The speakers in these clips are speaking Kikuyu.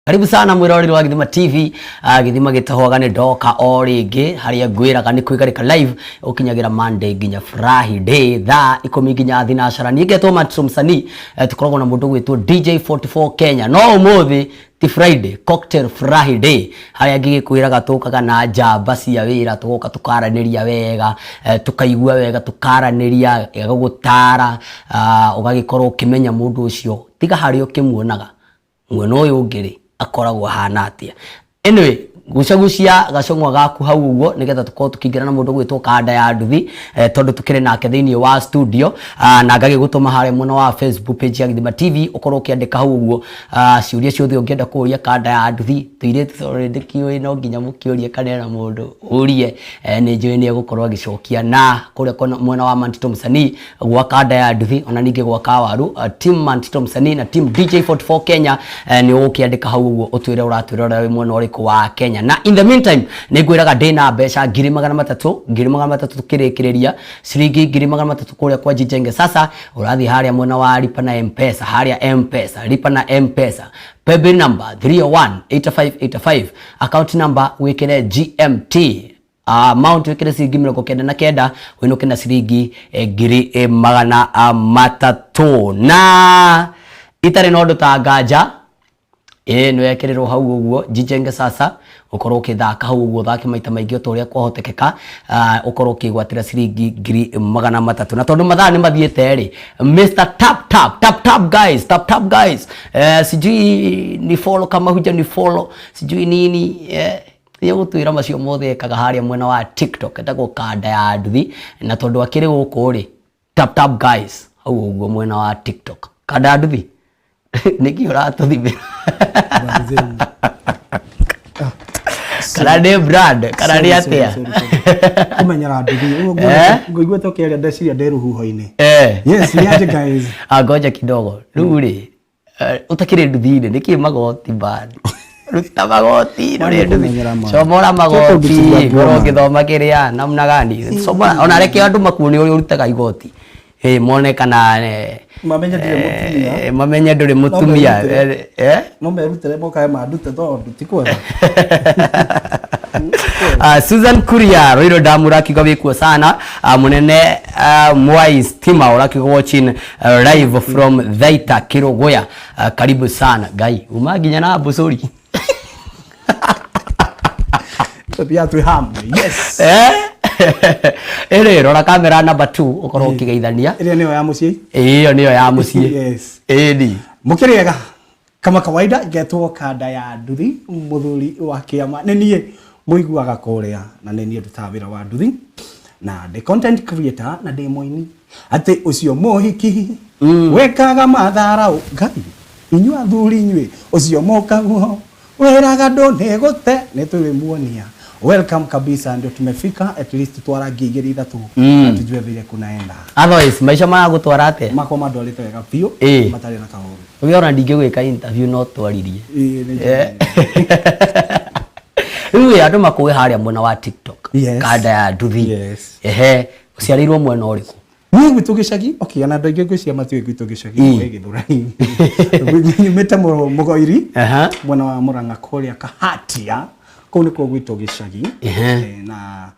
Karibu sana mwiroreri wa Githima TV. Githima gĩtahwaga nĩ ndoka o rĩngĩ harĩa ngwĩraga nĩ kwĩgarĩka live ũkinyagira Monday nginya Friday thaa 10 nginya thinacara. Niĩ ngetwo Matso Msanii, tũkoragwo na mũndũ gwĩtwo DJ 44 Kenya, no ũmũthĩ ti Friday, Cocktail Friday, harĩa ngĩgĩkwĩraga tũkaga na njamba cia wĩra, tũgoka tũkaranĩria wega, tũkaigua wega, tũkaranĩria, ĩgagũtara, ũgagĩkorwo ũkĩmenya mũndũ ũcio tiga harĩa ũkĩmuonaga mwena ũyũ ũngĩ rĩ akoragwo ahana atĩa. Anyway, gucagucia gacũng'wa gaku hau ũguo nĩgetha tũkorwo tũkĩingĩra na mũndũ gwĩtwo Kanda ya Nduthi, tondũ tũkĩrĩ nake thĩinĩ wa studio, na ngagĩgũtũma harĩa mwena wa Facebook page ya Githima TV ũkorwo ũkĩandĩka hau ũguo ciũria ciothe ũngĩenda kũria Kanda ya Nduthi. Tũirĩtu tondũ ndĩkĩũĩ no nginya mũkĩũrie kana ena mũndũ ũrie, nĩ njũĩ nĩ egũkorwo agĩcokia. Na kũrĩa mwena wa Mantito Msanii gwa Kanda ya Nduthi, ona ningĩ gwa Kawaru, team Mantito Msanii na team DJ 44 Kenya, nĩ ũgũkĩandĩka hau ũguo ũtwĩre ũratwĩra ũrĩa wĩ mwena ũrĩkũ wa Kenya. Na in the meantime nĩ ngwĩraga ndĩna mbeca 300,000, 300,000 tũkĩrĩkĩrĩria ciringi 300,000 kũrĩa kwa Jijenge. Sasa ũrathiĩ harĩa mwena wa lipa na M-Pesa, harĩa M-Pesa, lipa na M-Pesa, paybill number 3018585, account number wĩkĩre GMT, amount wĩkĩre ciringi 99, wĩnũke na ciringi 300,000. Na itarĩ na ũndũ ta nganja ĩĩ nĩ wekĩrĩrwo hau ũguo Jijenge. Sasa ũkorwo ũkĩthaka hau ũguo, ũthake maita maingĩ o ta ũrĩa kwahotekeka, ũkorwo ũkĩgwatĩra ciringi 300,000. Na tondũ mathaa nĩ mathiĩte rĩ, Mr Tap Tap Tap Tap guys, Tap Tap guys, sijui ni follow kama huja ni follow sijui nini, nĩ gũtwĩra macio mothe ekaga harĩa mwena wa TikTok, etagwo Kanda ya Nduthi. Na tondũ akĩrĩ gũkũ rĩ, Tap Tap guys hau ũguo mwena wa TikTok. Kanda ya Nduthi, nĩkĩ ũratũthimĩra? Kana nĩ brand kana nĩ atĩa? Kũmenyera nduthi. Eh? Ngũiguĩte ũkĩaria ndeciria ndĩ rũhuho-inĩ. Eh. Yes, nĩ aje guys? Ah, ngoja kidogo. Rĩu rĩ, ũtakĩrĩ nduthi-inĩ nĩkĩ magoti bad? Ruta magoti Wani ndũrĩ nduthi. kũmenyera ma. Comora magoti, kũngĩtigua ngorwo nguo. ngĩthoma kĩrĩa namna gani. Soma ona reke andũ makuone ũrĩa ũrutaga igoti. Mone kana Mamenye ndirĩ mũtumia. Mamenye ndũrĩ mũtumia. Merutĩre. Eh? No merutĩre mokae mandute tondũ ti kwega. Susan Kuria Roiro Damu urakiuga wikuo sana. Munene, Mwai Stima urakiuga watching live from Thaita Kiruguya. Karibu sana Ngai uma nginya na mbũcũri. Tũthiaga twĩ hamwe, yes. Ĩrĩ rora kamera number 2 ũkorwo ũkĩgeithania. Ĩrĩa nĩyo ya mũciĩ. Ĩyo nĩyo ya mũciĩ. Yes. Ĩni. Mũkĩrĩega kama kawaida, ngetwo Kanda ya Nduthi, mũthuri wa kĩama nĩ niĩ mũiguaga kũrĩa, na nĩ niĩ ndutaga wĩra wa nduthi na ndĩ content creator na ndĩ mũini atĩ ũcio mũhiki wekaga matharau. Ngai, inyuĩ athuri, inyuĩ ũcio mũkaguo wĩraga andũ nĩ gũte nĩ tũrĩmuonia. Welcome kabisa, ndio tumefika, at least twarangia igĩrĩ ithatũ na tujue vile kunaenda. Otherwise maica maragũtwara atĩa? Makwa mandwarĩte wega biũ. Matarĩ na kaũru. Ũgĩona ndingĩgwĩka interview no twaririe. Ĩĩ, nĩ Rĩu ĩ andũ makũĩ harĩa mwena wa TikTok. Yes. Kanda ya Nduthi. Yes. Ehe, ũciarĩirwo mwena ũrĩkũ? Niĩ gwitũ gĩcagi, okay, ona andũ aingĩ ngwĩciria matiũĩ gwitũ gĩcagi. Gwĩ Gĩthũrai, nyumĩte Mũgoiri, mwena wa Mũrang'a kũrĩa Kahatia, kũu nĩkuo gwitũ gĩcagi. Na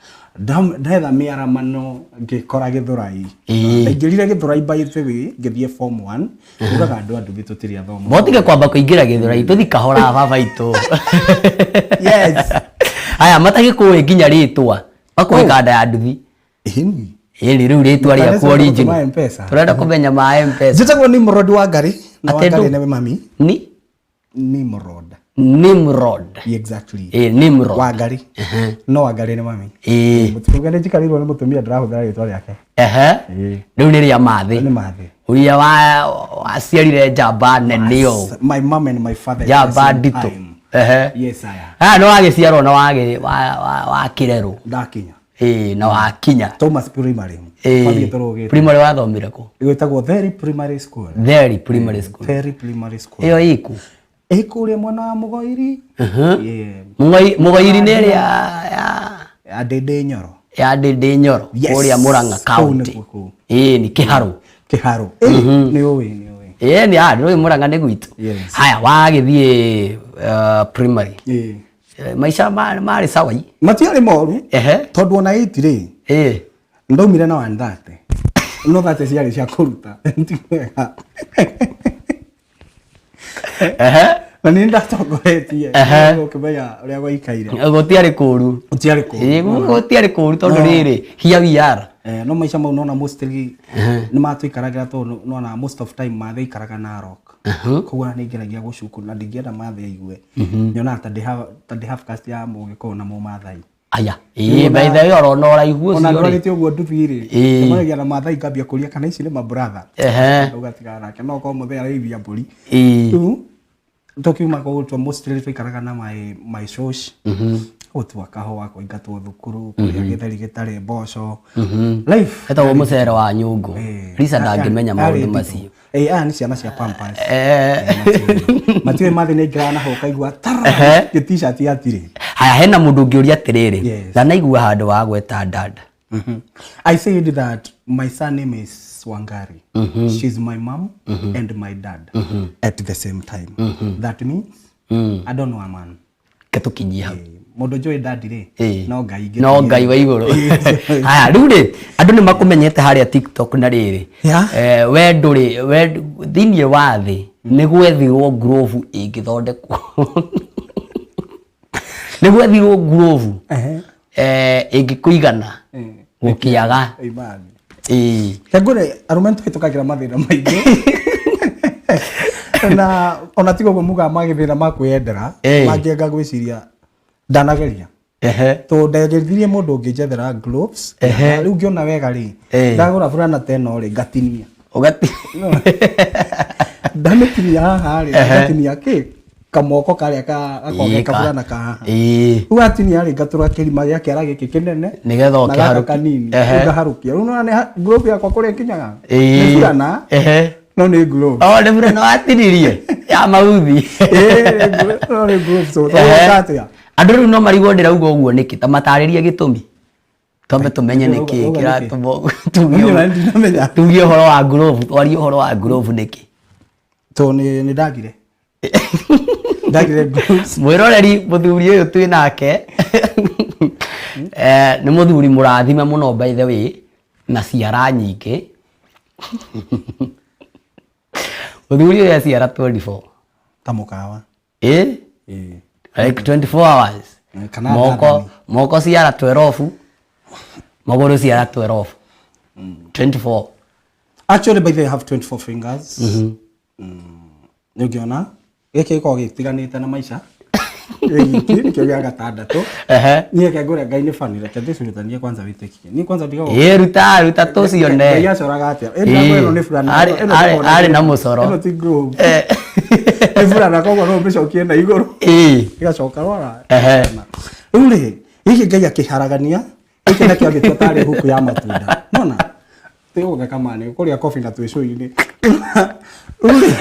ndetha mĩaramano ngĩkora Gĩthũrai. Ndaingĩrire Gĩthũrai, by the way, ngĩthiĩ form 1. Ugaga andũ a nduthi tũtirĩ athomu. Motige kwamba kũingĩra Gĩthũrai, tũthi kahora baba itũ. Yes. Aya matagĩkũĩ nginya rĩtwa makũĩ. Oh. Kanda ya Nduthi. Ĩni. Ĩni rĩu rĩtwa rĩaku Mũkanĩcoka original? gũtũma M-Pesa. Tũrenda kũmenya ma M-Pesa. Njĩtagwo Nimrod Wangari na Atĩ Wangari ndũ? nĩwe mami. Ni Nimrod. Nimrod. Exactly. Nimrod. Wangari, no Wangari nĩ mami. Mũtuga nĩ njikarĩirwo nĩ mũtumia ndĩrahũthĩra rĩtwa rĩake. Rĩu nĩ rĩa mathĩ. Nĩ mathĩ. Ũrĩa wa waciarire njamba nene ũũ. My mom and my father at the Njamba same nditũ. time. Yes, I am. Aya nĩ wagĩciarwo na wakĩrerwo. Ndakinya. Ĩĩ, na wakinya. Thomas Primary. Twathiĩte rũgĩte. Primary wathomire kũ? Gwĩtagwo Theri Primary School. Theri Primary School. Theri Primary School. Ĩyo ĩkũ? Ĩ kũrĩa mwena wa Mũgoiri. Yeah. Mũgoiri nĩ ĩrĩa ya Ya Ndĩndĩ Nyoro. Ya Ndĩndĩ Nyoro. Yes. Kũrĩa Mũrang'a Kũu County. nĩkuo kũu. Ĩĩ, nĩ Kĩharũ. Kĩharũ. Ĩ, nĩ ũĩ, nĩ ũĩ. Ĩĩ nĩ ah ndũĩ Mũrang'a nĩ gwitũ. Yes. Haya wagĩthiĩ primary. Ĩĩ. Maica marĩ sawa i. Matiarĩ moru. Ehe. Tondũ ona 8 rĩ. Ĩĩ. Ndaumire na 130. No 30 ciarĩ cia kũruta. Ti wega. Ehe. Na nĩ ndatongoretie. Ehe. Ũkĩmenya ũrĩa gwaikaire. Gũtiarĩ kũru. Gũtiarĩ kũru. Ĩĩ gũtiarĩ kũru tondũ No. rĩrĩ here we are. No maica mau nona mostly nĩ matũikaragĩra tondũ nona most of time mathe aikaraga Narok. Koguo ona nĩ ngeragia gũcuku na ndingĩenda mathe aigue. Nyonaga ta ndĩ half caste ya Mũgĩkũyũ na Mũmathai. Aya. Ĩĩ by the way orona ũraihu Ona ũcio rĩ. ndwarĩte ũguo nduthi rĩ. Ĩĩ. Ndemanagia na Mathai ngambia kũria kana ici nĩ mabrother. Ehe. Ũgatigana nake no korwo mũthee arĩithia mbũri. Ĩĩ. Rĩu tũkiuma kũu twa mostly twaikaraga na my shosh. Gũtua kahũa, kũingatwo thukuru, kũrĩa gĩtheri gĩtarĩ mboco. Life. Etagwo mũcere wa nyũngũ. Ĩĩ. Lisa ndangĩmenya Yarĩ maũndũ nditũ. macio. Ĩĩ aya nĩ ciana cia Pampers. Matiũĩ mathĩ nĩ aingĩraga na hau ũkaigua tara Ehe. gĩ t-shirt gĩatirĩ. Haya hena mũndũ ũngĩũria atĩrĩrĩ. Yes. Ndanaigua handũ wa gweta dada. I said that my surname is Wangari. She's my mom and my dad at the same time. That means I don't know a man. Ke tũkinyie hau. Mũndũ njũĩ dad rĩ Ĩĩ. no Ngai ingĩ. No Ngai wa igũrũ. Haya rĩu rĩ andũ nĩ makũmenyete harĩa TikTok na rĩrĩ. Yeah. We ndũrĩ we thĩinĩ wa thĩ nĩ gwethirwo glove ĩngĩthondekwo. Nĩ gwethirwo glove Ehe. Ĩngĩkũigana gũkĩaga. Imani. Ĩĩ. Ngũre arũme nĩtũhĩtũkagĩra mathĩna maingĩ. Na ona tiga ũguo mugaga magĩthĩna ma kwĩyendera Ĩĩ. mangĩanga gwĩciria ndanageria. Ehe. Tondũ ndagerithirie mũndũ ũngĩnjethera gloves. Ehe. Rĩu ngĩona wega rĩ Ĩĩ. ndagũra burana ta ĩno rĩ ngatinia. Ũgati. Ndamĩtinia haha rĩ Ehe. ngatinia kĩ kamoko karĩa gakoragwo Ĩĩ, kaburana ka haha. Ĩĩ. Rĩu atinia rĩ ngatũra kĩrima gĩa kĩara gĩkĩ kĩnene Nĩgetha na gaka ũkĩharũkie. kanini. Ehe. Rĩu ngaharũkia. Rĩu nĩwona nĩ glove yakwa kũrĩa ĩkinyaga. Ĩĩ. Nĩ burana Ehe. no nĩ glove. Oh, nĩ burana watinirie ya mauthi. Ĩĩ no nĩ glove so Ehe. tũgwĩka atĩa? Andũ rĩu no marigwo ndĩrauga ũguo nĩkĩ ta matarĩrie gĩtũmi twambe tũmenye nĩkĩ Ũrauga nĩkĩ? kĩratũma Niĩ ona ndinamenya. tugie ũhoro wa glove twarie ũhoro wa glove nĩkĩ. Tondũ nĩ ndagire. Ndagire gloves. Mwĩroreri mũthuri ũyũ twĩ nake nĩ mũthuri mũrathime mũno by the way na ciara nyingĩ. Mũthuri ũyũ e ciara 24. Ta mũkawa. Ĩ? Ĩĩ. Like 24 hours. Kana Moko ndathani. moko ciara 12 magũrũ ciara 12. 24. Actually by the way I have 24 fingers. Nĩ ũngĩona gĩkĩ gĩkoragwo gĩtiganĩte na maica. Gĩkĩ nĩkĩo gĩa gatandatũ. Ehe. Niĩ reke ngũre Ngai nĩ funny reke ndĩcurutanie kwanza wĩtĩkie. Niĩ kwanza ndigagwo. Ĩ ruta ruta tũcione. Ngai acoraga atĩa? Ĩ ndĩrakwĩra ĩno nĩ burana. Ĩno Arĩ na mũcoro. Ĩno ti glove. Nĩ burana koguo no ũmĩcokie na igũrũ. Ĩ. Ĩgacoka rora. Ehe. Rĩu rĩ gĩkĩ Ngai akĩharagania gĩkĩ nakĩo agĩtua tarĩ huku ya matunda. Nona? Tigũtheka ma nĩ kũrĩa coffee na twĩ cũi-inĩ. Rĩu rĩ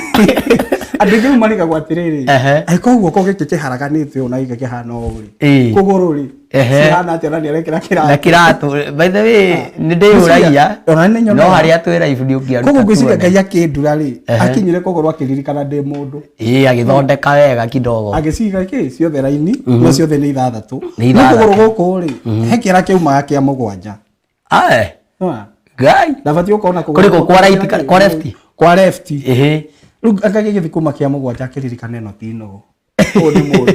andũ aingĩ rĩu marigagwo atĩrĩrĩ Ehe. angĩkorwo guoko gĩkĩ kĩharaganĩte ũũ na gĩkĩ kĩhana ũũ rĩ Ĩĩ. kũgũrũ rĩ Ehe. cihana atĩa na nĩarekĩra kĩratũ. Na kĩratũ by the way nĩ ndĩyũragia Ona nĩ nyonaga. no harĩa twĩ live nĩ ũngĩaruta Koguo ngwĩciria tuone. Ngai akĩndura rĩ Ehe. akinyire kũgũrũ akĩririkana ndĩ mũndũ. Ĩĩ agĩthondeka wega kidogo. Agĩciga kĩ ciothe raini no ciothe nĩ ithathatũ. Nĩ No ithathatũ. kũgũrũ gũkũ rĩ he kĩara kĩaumaga kĩa mũgwanja. Ae. Nĩwona? Ngai. Ndabatiĩ gũkorwo na kũgũrũ Kũrĩkũ, kwa right kwa left? Kwa left. Ĩhĩ. Rĩu anga gĩgĩthiĩ kuma kĩa mũgwanja akĩririkana ĩno ti nũgũ. Ũyũ nĩ mũndũ.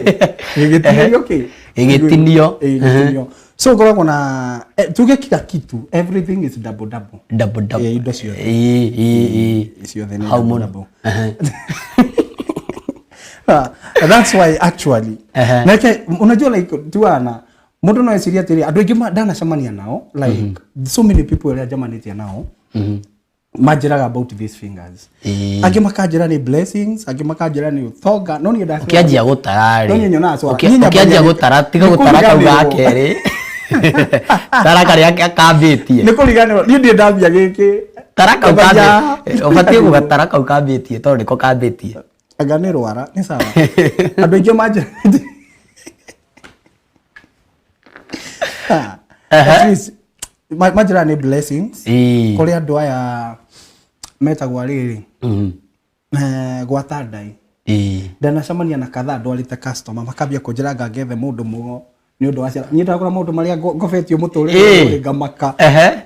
Gĩgĩtinĩrio kĩ? Gĩgĩtinio. Ĩĩ, gĩgĩtinio. So ũkoragwo na tuge kila kitu everything is double double. Double double. Ĩĩ, indo ciothe. Ĩĩ ĩĩ ĩĩ. Ciothe nĩ Hau double mũno. double. That's why actually Ehe. Nake unajua like tuana mũndũ no ecirie atĩrĩ andũ aingĩ ndanacemania nao like so many people arĩa njemanĩtie nao manjĩraga about these fingers. Ĩĩ. Angĩ makanjĩra nĩ blessings, angĩ makanjĩra nĩ ũtonga, no niĩ ndacora. Ũkĩanjia gũtara No rĩ. niĩ nyonaga cora. Niĩ nyambagia Ũkĩanjia gũtara tiga nĩ gũtara kau ga kũriganĩrwo. kerĩ. Tara karĩa kambĩtie. Nĩ kũriganĩrwo. Niĩ ndirĩ ndambia gĩkĩ. Tara kau Nyambagia kambĩtie. Ũbatiĩ gũgatara kau kambĩtie tondũ nĩko kambĩtie. Anga nĩ rwara, nĩ sawa. Andũ aingĩ manjĩra At least manjĩraga nĩ blessings. Ĩĩ. Kũrĩ andũ aya metagwo rĩrĩ. Gwata ndai. Ndanacemania na kadhaa ndwarĩte customer makambia kũnjĩra anga ngethe mũndũ mũgo nĩ ũndũ wa ciana. Niĩ ndagũra maũndũ marĩa ngobetio mũtũrĩre ũyũ ngamaka.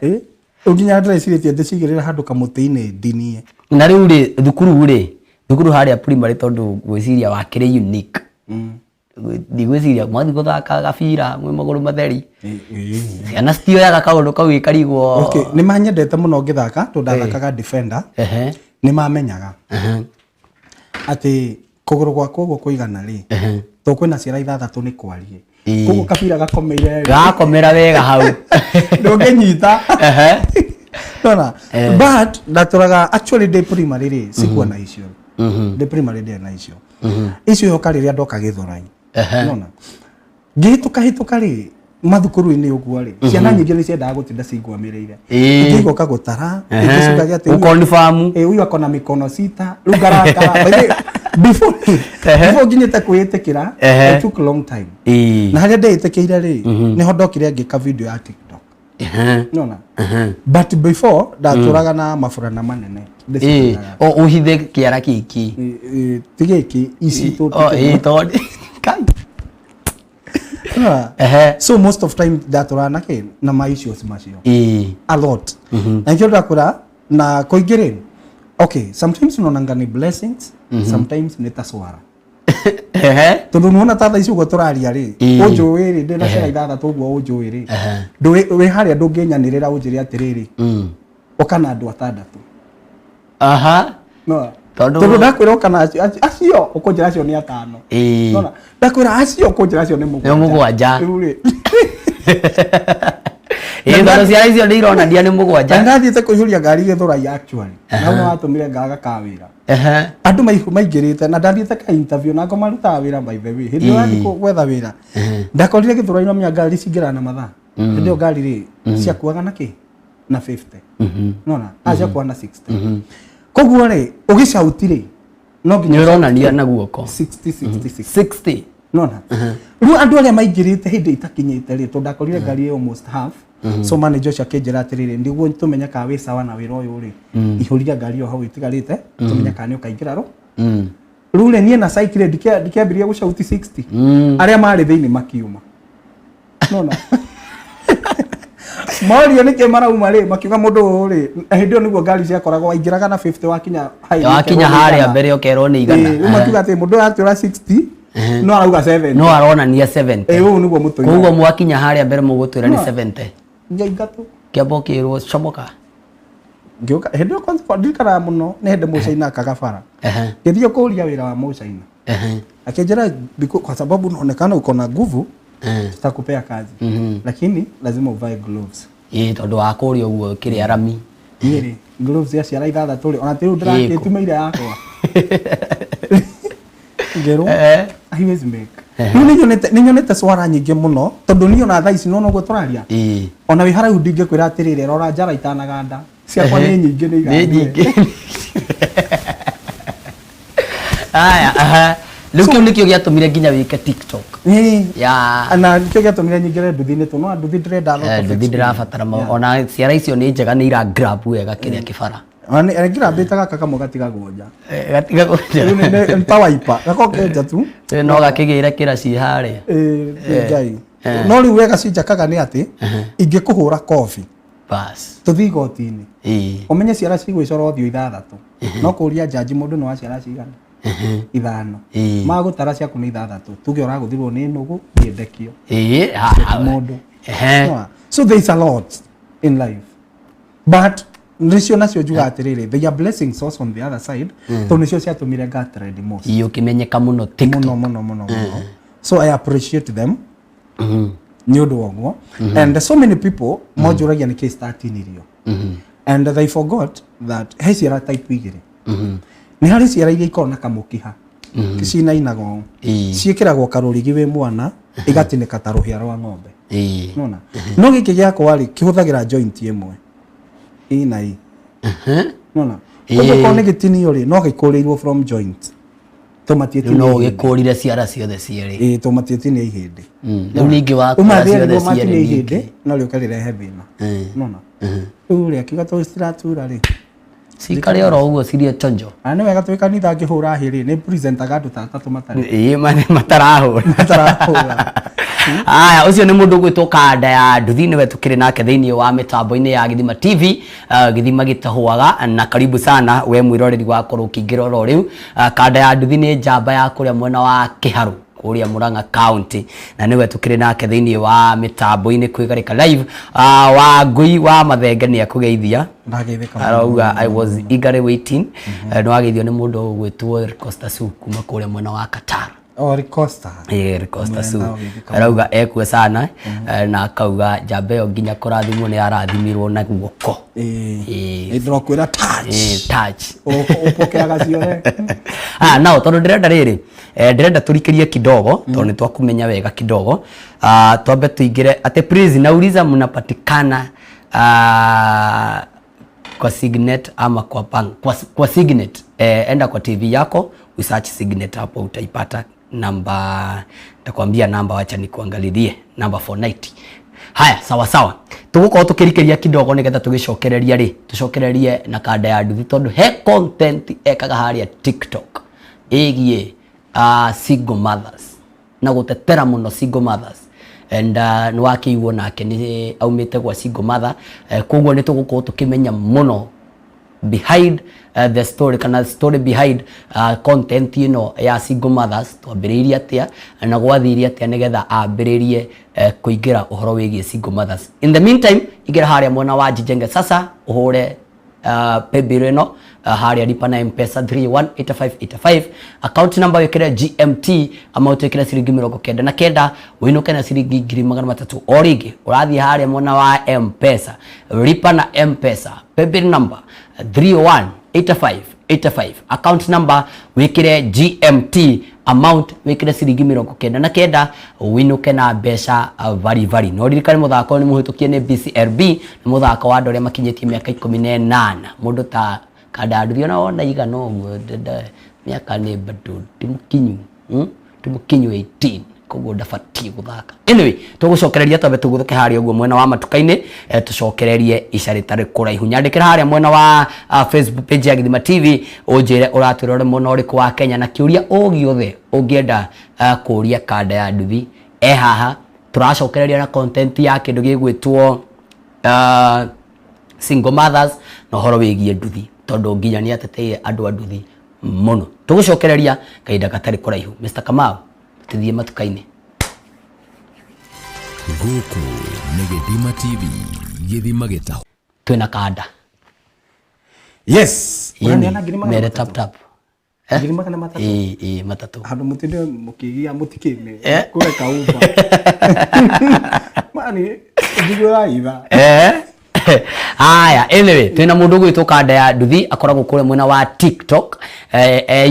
Rĩu nginya ndĩrecirĩtie ndĩcigĩrĩre handũ kamũtĩ-inĩ ndinie. Na rĩu rĩ, thukuru rĩ, thukuru harĩa primary tondũ ngwĩciria wakĩrĩ unique. Ndigwĩciria mwathiĩ gũthaka gabira mwĩ magũrũ matheri. Ciana citioyaga kaũndũ kau ikarigwo. Okay, nĩ manyendete mũno ngĩthaka tondũ ndathakaga defender. Nĩ mamenyaga atĩ kũgũrũ gwakwa ũguo kũigana rĩ, tondũ kwĩna ciara ithathatũ nĩ kwarie. Koguo kabira gakomeire rĩ. Gakomera wega hau. Ndũngĩnyita. Nona? But ndatũraga actually ndĩ primary rĩ, sikuwa na icio. Ndĩ primary ndĩarĩ na icio. Icio yoka rĩrĩa ndoka Gĩthũrai. Nona? Ngĩhĩtũka hĩtũka rĩ, mathukuru-inĩ ũguo rĩ, ciana nyingĩ nĩ ciendaga gũtinda cingwamĩrĩire. Ingĩ igoka gũtara, ingĩ ciugaga atĩ huyu- Gũkonfamu. Huyu ako na mikono sita, rĩu ngarakara. By the way, before nginyĩte kwĩĩtĩkĩra, it took long time. Na harĩa ndeĩtĩkĩire rĩ, nĩho ndokire ngĩka video ya TikTok. Nona? But before ndatũraga na maburana manene. Ndĩcitũraga. O ũhithe kĩara gĩkĩ. Ti gĩkĩ, ici O, tondũ Kai. Nona? So most of time ndatũraga na kĩ? Na ma issues macio. A lot. Na nikĩo ndakũra na kũingĩ rĩ, okay, sometimes unaonanga ni blessings, sometimes ni ta swara. Tondũ nĩwona ta thaa ici ũguo tũraria rĩ, ũnjũĩ rĩ, ndĩ na ciana ithathatũ ũguo ũnjũĩ rĩ, wĩ harĩa ndũngĩnyanĩrĩra ũnjĩre atĩrĩrĩ, ũka na andũ atandatũ. No. Tondũ Tondũ ndakwĩra ũka na acio ũkũnjĩra acio nĩ atano. Nona? Ndakwĩra acio ũkũnjĩra acio nĩ mũgwanja. Nĩ mũgwanja. Rĩu rĩ. Tondũ ciana icio nĩ ironania nĩ mũgwanja. Na ndathiĩte kũihũria ngari Gĩthũrai actually. Na hau nĩwatũmire ngaga ka wĩra. Andũ maingĩrĩte na ndathiĩte ka interview na ngo marutaga wĩra by the way. Hĩndĩ ĩyo wathiĩ gwetha wĩra. Ndakorire Gĩthũrai no menya ngari cingĩraga na mathaa. Hĩndĩ ĩyo ngari rĩ ciakuaga na kĩ? Na 50. Nona? Ciakuaga na 60. Koguo rĩ ũgĩcauti rĩ no nginya Nĩ ũronania na guoko. 60, 60, 60. 60. Nona? Rĩu andũ arĩa maingĩrĩte hĩndĩ itakinyĩte rĩ, tondũ ndakorire ngari ĩ almost half. So manager ũcio akĩnjĩra atĩrĩrĩ, nĩguo tũmenye kana wĩ sawa na wĩra ũyũ rĩ, ihũria ngari ĩyo hau ĩtigarĩte, tũmenye kana nĩ ũkaingĩra rũ. Rĩu rĩ, niĩ na psyche rĩ, ndikĩambirie gũcauti 60. Arĩa marĩ thĩinĩ makiuma. Nona? Morio nĩkĩ marauma rĩ, makiuga mũndũ ũyũ rĩ, hĩndĩ ĩyo nĩguo ngari ciakoragwo waingĩraga na 50 wakinya high Wakinya ũkerwo nĩ harĩa igana. mbere ũkerwo nĩ igana. Rĩu makiuga atĩ mũndũ ũyũ atũra 60, no arauga 70. No aronania 70. Ũũ nĩguo mũtũiraga. Koguo mwakinya harĩa mbere mũgũtwĩra nĩ No. 70. Njaingatwo. Kĩamba ũkĩrwo comoka. Ngĩũka hĩndĩ ĩyo kwanza ndirikanaga mũno nĩ hĩndĩ mũcaina akaga bara. Ngĩthiĩ kũria wĩra wa mũcaina. Akĩnjĩra kwa sababu unaonekana uko na nguvu, tutakupea kazi. Lakini lazima uvae gloves. Tondũ wa kũrĩa ũguo kĩrĩa rami. Niĩ rĩ, gloves ya ciara ithathatũ rĩ, ona ti rĩu ndĩrakĩtumeire yakwa. Ngerwo, haiwezi make. Rĩu nĩnyonete swara nyingĩ mũno, tondũ niĩ ona thaa ici nĩwona ũguo tũraria. Ona wĩ haraihu ndingĩkwĩra atĩrĩrĩ, rora njara itanaganda. Ciakwa nĩ nyingĩ nĩ Nĩ igandire. nyingĩ. Aya, aha. Rĩu kĩu nĩkĩo gĩatũmire nginya wĩke TikTok. Ya. Na nĩkĩo gĩatũmire nyingĩre nduthi-inĩ tondũ no nduthi ndĩrenda a lot of Nduthi experience. ndĩrabatara ona ciara icio nĩ njega nĩ ira grab wega kĩrĩa kĩbara. Ona nĩ ngirambĩte gaka kamwe gatigagwo nja. Gatigagwo nja. Rĩu nĩ ta waipa, gako ke nja tu. No gakĩgĩre kĩra ciĩ harĩa. Nĩ Ngai. No rĩu wega cinjakaga nĩ atĩ ingĩkũhũra kobi Bas. Tũthiĩ igoti-inĩ. Ũmenye ciara cigwĩcora ũthiũ ithathatũ. No kũria njanji mũndũ nĩ wa ciara cigana? Ithano. Magũtara ciaku nĩ ithathatũ. Tuge ũragũthirwo nĩ nũgũ, niĩ ndekio. Mũndũ. So there is a lot in life. But nĩcio nacio njugaga atĩrĩrĩ, they are blessings also on the other side, tondũ nĩcio ciatũmire nga trend most. Ũkĩmenyeka mũno TikTok. Mũno, mũno, mũno, mũno. So I appreciate them. Nĩ ũndũ wa ũguo. And so many people monjũragia nĩkĩ citatinirio. And they forgot that he ciara type igĩrĩ. Nĩ harĩ ciara iria ikoragwo na kamũkiha. Cinainaga ũũ. Ciĩkĩragwo karũrigi wĩ mwana, igatinĩka ta rũhĩa rwa ng'ombe. Nona? No gĩkĩ gĩakwa rĩ, kĩhũthagĩra joint ĩmwe. Ĩ na ĩ. Nona? Koguo korwo nĩ gĩtinio rĩ, no gĩkũrĩirwo from joint. Tũmatiĩtinie No ihĩndĩ. ũgĩkũrire ciara ciothe cierĩ. Tũmatiĩtinie ihĩndĩ. Rĩu ningĩ wakũra Uma thĩ ciothe nĩguo matinie cierĩ ihĩndĩ, ningĩ. no rĩũke rĩrehe thĩna. Nona? Rĩu rĩ, akiuga tondũ citiratura rĩ. Cikare oro ũguo cirie chonjo. Na nĩ wega twĩ kanitha ngĩhũra hĩrĩ nĩ presentaga andũ ta atatũ matarĩ. Ĩĩ matarahũra. Matarahũra. Aya, ũcio nĩ mũndũ ũgwĩtwo Kanda ya Nduthi, nĩwe tũkĩrĩ nake thĩinĩ wa mĩtambo-inĩ ya Gĩthima TV, gĩthima gĩtahũaga, na karibu sana we mwĩroreri wakorwo ũkĩingĩra oro rĩu. Kanda ya Nduthi nĩ njamba ya kũrĩa mwena wa Kĩharũ kũrĩa Murang'a County, na nĩwe tũkĩrĩ nake thĩinĩ wa mĩtambo-inĩ kwĩgarĩka live. Wangũi wa Mathenge nĩ akũgeithia. Ndageithĩka mũno. Arauga I was eagerly waiting. Nĩ wageithio nĩ mũndũ ũgwĩtwo Costa Su kuma kũrĩa mwena wa Qatar. Oh, Costa. Eh, Costa Su. Mwena ũgĩthika Arauga ekuo sana, na akauga njamba ĩyo nginya kũrathimwo nĩ arathimirwo na guoko. Ĩĩ. Ĩĩ. Nĩ ndĩrakwĩra touch. Eh, touch. Ũpokeaga ciothe. Ah, nao tondũ ndĩrenda rĩrĩ, ndĩrenda tũrikĩrie kidogo tondũ nĩ twakũmenya wega kidogo. Ah, twambe tuingĩre atĩ please nauliza mnapatikana kwa Signet ama kwa bank, kwa Signet. Enda kwa TV yako usearch Signet, hapo utaipata namba, nitakwambia namba, wacha nikuangalilie namba 490. Haya, sawa sawa, tugukorwo tukirikĩria kidogo nigetha tugicokereria ri tucokererie na Kanda ya Nduthi tondu he content ekaga haria TikTok ĩgiĩ single mothers na gũtetera mũno single mothers and nĩ wakĩiguo nake nĩ aumĩte gwa single mother, koguo nĩ tũgũkorwo tũkĩmenya mũno behind the story kana story behind content ĩno ya single mothers, twambĩrĩirie atĩa na gwathire atĩa nĩgetha ambĩrĩrie kũingĩra ũhoro wĩgiĩ single mothers. In the meantime, ingĩra harĩa mwena wa Jijenge sasa ũhũre paybill ĩno, harĩa lipa na M-Pesa 318585, account number wĩkĩre GMT, amount wĩkĩre ciringi 99, wĩinũke na ciringi 300,000. O rĩngĩ ũrathiĩ harĩa mwena wa M-Pesa, lipa na M-Pesa, paybill number 318585, account number wĩkĩre GMT, amount wĩkĩre ciringi 99, wĩinũke na mbeca vari vari. No ririkane mũthako nĩ mũhĩtũkie nĩ BCLB, nĩ mũthako wa andũ arĩa makinyĩtie mĩaka 18. Mũndũ ta Kanda ya Nduthi ona wona igana ũguo, mĩaka nĩ bado ti mũkinyu, Ti mũkinyu 18, koguo ndabatiĩ gũthaka. Anyway, tũgũcokereria twambe tũgũthũke harĩa ũguo mwena wa matuka-inĩ, tũcokererie ica rĩtarĩ kũraihu. Nyandĩkĩra harĩa mwena wa Facebook page ya Gĩthima TV ũnjĩre ũratwĩrore mwena ũrĩkũ wa Kenya, na kĩũria o gĩothe ũngĩenda kũria Kanda ya Nduthi e haha. Tũracokereria na content ya kĩndũ gĩgwĩtwo single mothers na ũhoro wĩgiĩ nduthi, tondũ nginya nĩ ateteire andũ a nduthi mũno. Tũgũcokereria kahinda gatarĩ kũraihu. Mr. Kamau, tũthiĩ matuka-inĩ. Gũkũ nĩ Gĩthima TV, gĩthima gĩtahu. Twĩna Kanda. Yes. Ũraneana ngiri magana Mere matatũ? tap tap. 300,000? Ĩĩ, ĩĩ, matatũ. Handũ mũtinde mũkĩgia mũtikĩne. Kũreka uba. Mani, njiguaga itha. Haya, anyway, twĩna mũndũ ũgwĩtwo Kanda ya Nduthi, akoragwo kũrĩa mwena wa TikTok,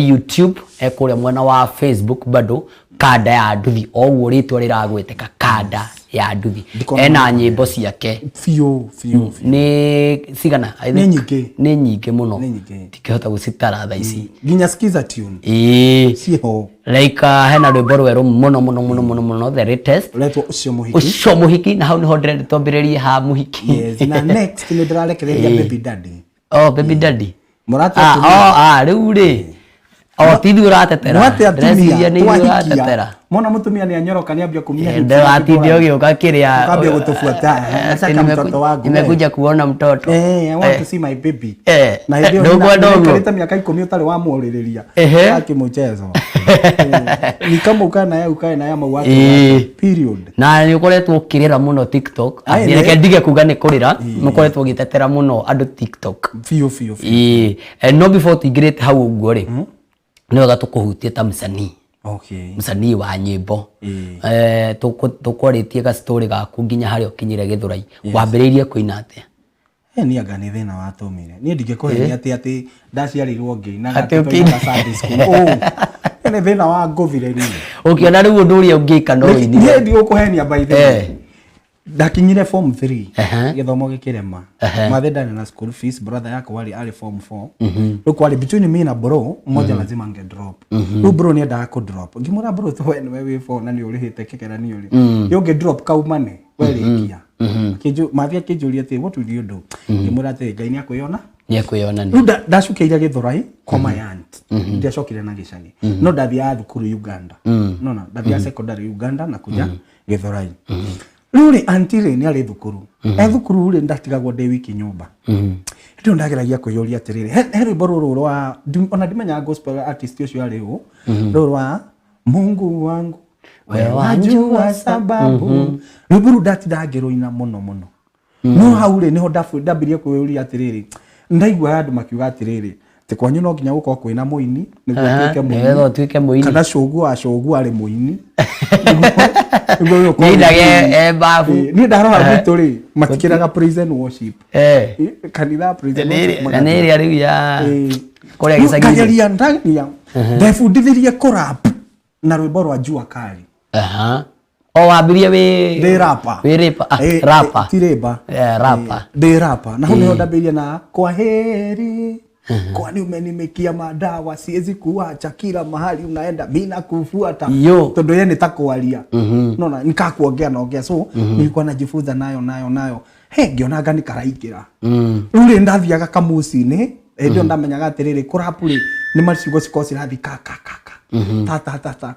YouTube, kũrĩa mwena wa Facebook bado Kanda ya Nduthi, o ũguo rĩtwa rĩragwĩtĩka Kanda ya Nduthi. Ndikona Ena nyĩmbo ciake. Biũ, biũ, biũ. Nĩ cigana? I Nĩ think nyingĩ. Nĩ nyingĩ mũno. Nĩ nyingĩ. Ndingĩhota gũcitara thaa ici. Nginya Skiza tune. Ĩĩ. Ciĩho. Like hena rwĩmbo rwerũ mũno mũno mũno mũno mũno, the latest. Ũretwo ũcio mũhiki. Ũcio mũhiki, na hau nĩho ndĩrenda twambĩrĩrie ha mũhiki. Yes, na next nĩ ndĩrarekereria baby daddy. Oh, baby daddy. Mũrate Ah, atumia. oh, ah, rĩu rĩ. Oh, ti ithuĩ ũratetera. Mwate atumia, Ndĩreciria nĩ ithuĩ twahikia. ũratetera. Mona mũtumia nĩ anyoroka nĩ ambia kumia hips. Ndĩratinde ũgĩũka kĩrĩa. Ũkambia gũtũbuata. Nataka mtoto wangu. Nimekuja kuona mtoto. I want to see my baby. Na hĩndĩ ĩyo Ndũkwenda ũguo? nĩikarĩte mĩaka 10 ũtarĩ wamwarĩrĩria. Akĩmũchezo. Ni kama ukae naye ukae naye ama uache uache. Period. Na nĩ ũkoretwo ũkĩrĩra mũno TikTok. Aye, Reke nĩ. ndige kuga nĩ kũrĩra, nĩ ũkoretwo ũgĩtetera mũno andũ TikTok. Biũ, biũ, biũ. Ĩĩ. No before tũingĩrĩte hau ũguo rĩ, nĩ wega tũkũhutie ta msanii. Msanii wa nyĩmbo. Tũkwarĩtie ga story gaku nginya harĩa ũkinyire Gĩthũrai. Wambĩrĩirie kũina atĩa? Niĩ anga nĩ thĩna watũmire. Niĩ ndingĩkũhenia atĩ ndaciarirwo ngĩinaga Atĩ atĩ twainaga ũkĩina. Sunday school. Oh, nĩ thĩna wa ngũthire niĩ. Ũkĩona rĩu ũndũ ũrĩa ũngĩka no ũinire. Niĩ ndigũkũhenia by the way. Ndakinyire form 3. Gĩthomo gĩkĩrema. Mathe ndarĩ na school fees, brother yakwa arĩ form 4. Rĩu kwarĩ between me na bro, mmoja lazima ange drop. Rĩu bro nĩendaga kũ drop. Ngĩmwĩra bro to we nĩwe wĩ 4 na nĩ ũrĩhĩte kĩgeranio rĩ. Nĩ ũngĩ drop kaumane, we rĩkia. Mathe akĩnjũria atĩrĩ, what will you do? Ngĩmwĩra atĩrĩ, Ngai nĩakwĩona. Nĩ ekwĩyonania. Rĩu ndacukeire Gĩthũrai kwa my aunt, ndiacokire na gĩcagi, no ndathiaga thukuru Uganda, nona ndathiaga secondary Uganda na kuja Gĩthũrai. Rĩu rĩ, aunty rĩ, nĩ arĩ thukuru, e thukuru rĩ, ndatigagwo ndĩ wiki nyũmba. Hĩndĩ ĩyo ndageragia kwĩyũria atĩrĩrĩ, he rwĩmbo rũrũ rwa ona ndimenyaga gospel artist ũcio arĩ ũ, rũrũ rwa "Mungu wangu we wajua sababu", rwĩmbo rũu ndatinda ngĩrũina mũno mũno. No hau rĩ, nĩho ndambirie kwĩyũria atĩrĩrĩ, ndaiguaga andũ makiuga atĩrĩrĩ, atĩ kwanyu no nginya gũkorwo kwĩna mũini nĩguo ũtuĩke mũini. Nĩgetha ũtuĩke mũini. Kana cũguo wa cũguo arĩ mũini nĩguo we ũkorwo Nĩainage mũini. e babu. Niĩ ndarora gwitũ rĩ, matikĩraga praise and worship. Kanitha praise and worship Na nĩ ĩrĩa rĩu ya kũrĩa Rĩu gĩcagi-inĩ. Ngageria ndageria ndebundithirie kũrap na rwĩmbo rwa Jua Kali. Aha. O wambirie wĩ Ndĩ rapper. Wĩ rapper. Ah, rapper. Ti rĩmba. Rapper. Ndĩ rapper na hau nĩho ndambĩrĩirie na "Kwa heri, kwani umenimikia madawa, siwezi kuacha, kila mahali unaenda mi nakufuata." Yo. Tondũ ye nĩ ta kwaria nona nikakuongea naongea, so nilikuwa najifunza nayo nayo nayo, he ngĩonanga nĩ karaingĩra. Rĩu rĩ, ndathiaga kamuci-inĩ, hĩndĩ ĩyo ndamenyaga atĩrĩrĩ, kũrapu rĩ, nĩ maciugo cikorwo cirathiĩ ka ka ka ka ta ta ta ta,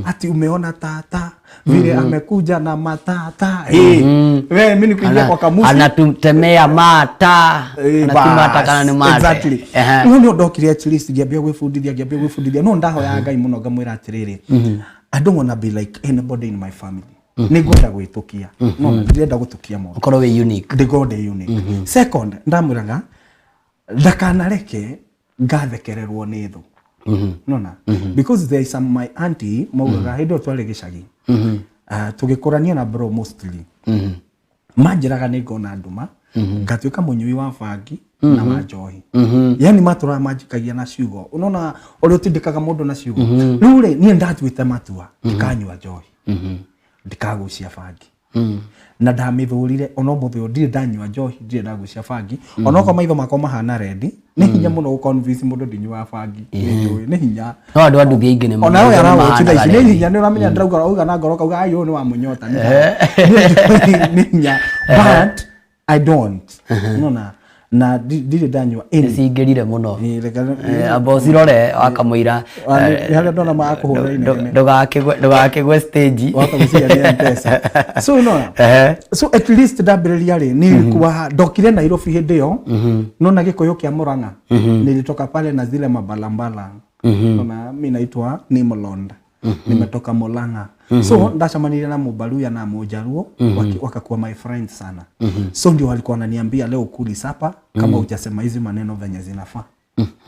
Ati umeona tata vile amekuja na matata. Eh, we mimi nikuingia kwa kamusi Anatutemea mata. Anatumata bas, kana nĩ mate. Exactly. No nĩ ndokire at least ngĩambia gwĩbundithia, ngĩambia gwĩbundithia, no ndahoyaga Ngai mũno ngamwĩra atĩrĩrĩ, "I don't wanna be like anybody in my family. Nĩ ngwenda gwĩtũkia, no ndirenda gũtũkia mũndũ." Ũkorwo wĩ unique. Ndĩngorwo ndĩ unique. Second, ndamwĩraga ndakanareke ngathekererwo nĩ thũ, nona because there is some my auntie maugaga hĩndĩ ĩyo twarĩ gĩcagi, tũgĩkũrania na bro, mostly manjĩraga nĩ ngona nduma ngatuĩka mũnyui wa bangi na wa njohi. Yani matũraga manjikagia na ciugo, unaona ũrĩa ũtindĩkaga mũndũ na ciugo. Rĩu rĩ, niĩ ndatuĩte matua ndikanyua njohi, ndikagucia bangi, na ndamĩthũrire. Ona ũmũthĩ ũyũ ndirĩ ndanyua njohi, ndirĩ ndagucia bangi, onokorwo maitho makwa mahana rendi. Nĩ hinya mũno gũconvince mũndũ ndinyuaga bangi. Nĩ njũĩ nĩ hinya. No andũ a nduthi aingĩ nĩ Ona we arawatch thaa ici, nĩ rendi. hinya. Nĩ ũramenya ndĩrauga auga na ngoro kauga ai ũyũ nĩ wa mũnyota. Nĩ hinya, but I don't, nona na ndirĩ ndanyua any. Nĩ cingĩrire mũno. Ĩĩ, Amba ũcirore wakamũira. Ah, nĩ harĩa ndona makũhũra inegene. Ndũgakĩgwe stage. Wahota gwĩciria nĩ M-Pesa. So unaona, so at least ndambĩrĩria rĩ, nilikuwa ndokire Nairobi hĩndĩ ĩyo, nona gĩkũyũ kĩa Murang'a, nilitoka pale na zile mabalambala. Nona mi naitwa Nimlond, nimetoka Murang'a. So ndacemanirie na Mũbaluya na Mũjaruo, wakakuwa my friends sana. So ndio walikuwa wananiambia, "Leo kuli supper kama hujasema hizi maneno venye zinafaa."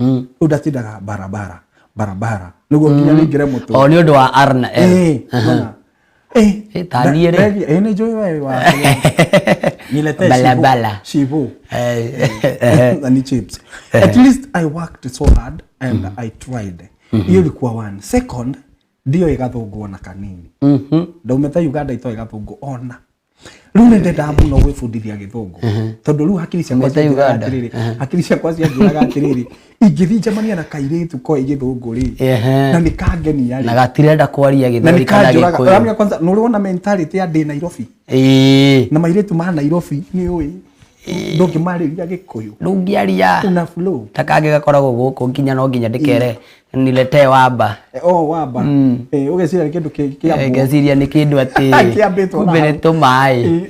Rĩu ndatindaga barabara barabara nĩguo nginya ningĩre mũtwe. O nĩ ũndũ wa R na L. Nona. Ta niĩ rĩ. Nĩ njũĩ we wa niletee Balabala. Shivo na ni chips. At least I worked so hard and I tried. Hiyo ilikuwa one. Second, ndio ĩgathũngwo na kanini ndaumĩte Uganda itoĩ gathũngũ ona rĩu nĩ ndendaga mũno gwĩbundithia gĩthũngũ, tondũ rĩu hakiri ciakwa Umĩte cianjĩraga Uganda? atĩrĩrĩ, hakiri ciakwa cianjĩraga atĩrĩrĩ, ingĩthiĩ njemania na kairĩtu koĩ gĩthũngũ rĩ, na nĩ kangenia Na rĩ, gatirenda kwaria na gĩthweri nĩ kana kanjũraga. gĩkũyũ. Ũramenya kwanza nĩ ũrĩ wona mentality ya ndĩ Nairobi na mairĩtu ma Nairobi, nĩ ũĩ ndũngĩmarĩria gĩkũyũ. Ndũngĩaria. Una flow. Ta kangĩ gakoragwo gũkũ nginya no nginya ndĩkere niletee wamba. Oh, wamba. Ũgeciria nĩ kĩndũ kĩambwo. Ngeciria nĩ kĩndũ atĩ Kĩambĩtwo na kumbe nĩ hau. tũmaĩ.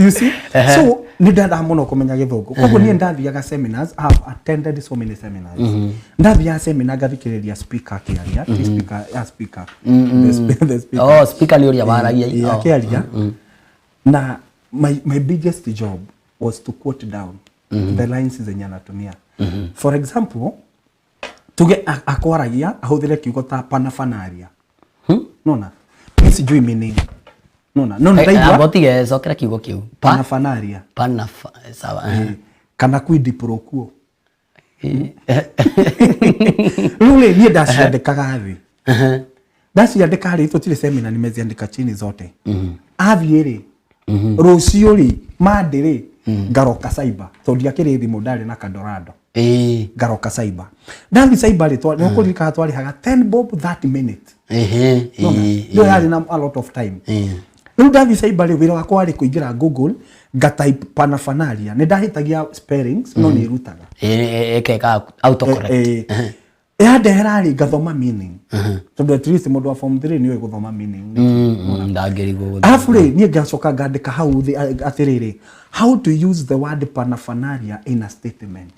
You see, so nĩ ndendaga mũno kũmenya gĩthũngũ, koguo niĩ ndathiaga seminars. I have attended so many seminars. Ndathiaga seminar ngathikĩrĩria speaker akĩaria, ti speaker ya speaker, the speaker. Oh, speaker nĩ ũrĩa waragia. Ĩ, Oh. akĩaria, na my biggest job was to quote down the lines zenye anatumia. For example, tuge akwaragia ahũthĩre kiugo ta panafanaria, nona mi sijui meaning, nona no Amba ndaigua ũtige, cokera kiugo kĩu. Pa panafanaria. Panafa, sawa. Kana quid pro quo. Rĩu rĩ, niĩ ndaciandĩkaga thĩ, ndaciandĩka rĩ, tũtirĩ seminar, nimeziandĩka chini zote. Athiĩ rĩ, rũciũ rĩ, Monday rĩ, ngaroka cyber, tondũ ndiakĩrĩ thimũ, ndarĩ na kandorando. Ngaroka cyber, ndathi cyber rĩ, nĩ ũkũririkana twarĩhaga 10 bob 30 minute. Nĩyo yarĩ na a lot of time. Rĩu ndathiĩ cyber rĩ, wĩra wakwa warĩ kũingĩra Google, ngatype paraphernalia. Nĩ ndahĩtagia spellings, no nĩ ĩrutaga. Ĩkeka autocorrect. Yandehera rĩ, ngathoma meaning, tondũ at least mũndũ wa form 3 nĩ ũĩ gũthoma meaning. Ndangĩrigwo gũthoma. Arabu rĩ, niĩ ngacoka ngandĩka hau thĩ atĩrĩrĩ, "How to use the word paraphernalia in a statement."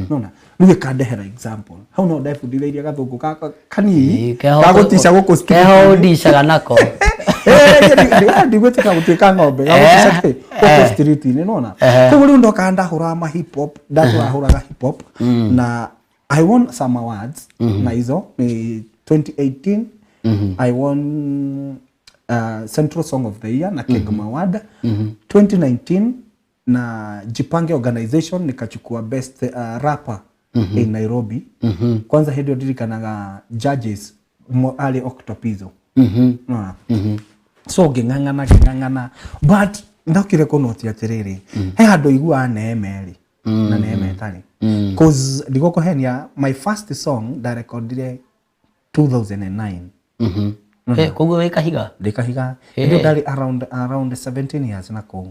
Nona rĩu ĩkandehera example hau, no ndebundithĩirie gathũngũ gaka kanini gagũtica gũkũ. Keho ũndicaga nako. Ndigwĩtĩka gũtuĩka ng'ombe gagũtica kĩ gũkũ street-inĩ, nona. Koguo rĩu ndokaga ndahũraga ma hip hop, ndatũrahũraga hip hop na I won some awards, na hizo ni 2018 I won Central Song of the Year na Kegma Award, 2019 na Jipange Organization nikachukua best rapper in Nairobi. Kwanza hĩndĩ ĩyo ndirikanaga judges arĩ Octopizo. Unaona? So ngĩng'ang'ana, ngĩng'ang'ana, but ndokire kũnoti atĩrĩrĩ, he handũ iguaga neema ĩrĩ na neema ĩtarĩ, cause ndigũkũhenia, my first song ndarekondire 2009. Koguo wĩ kahiga. Ndĩ kahiga. Hĩndĩ ĩyo ndarĩ around 17 years na kũu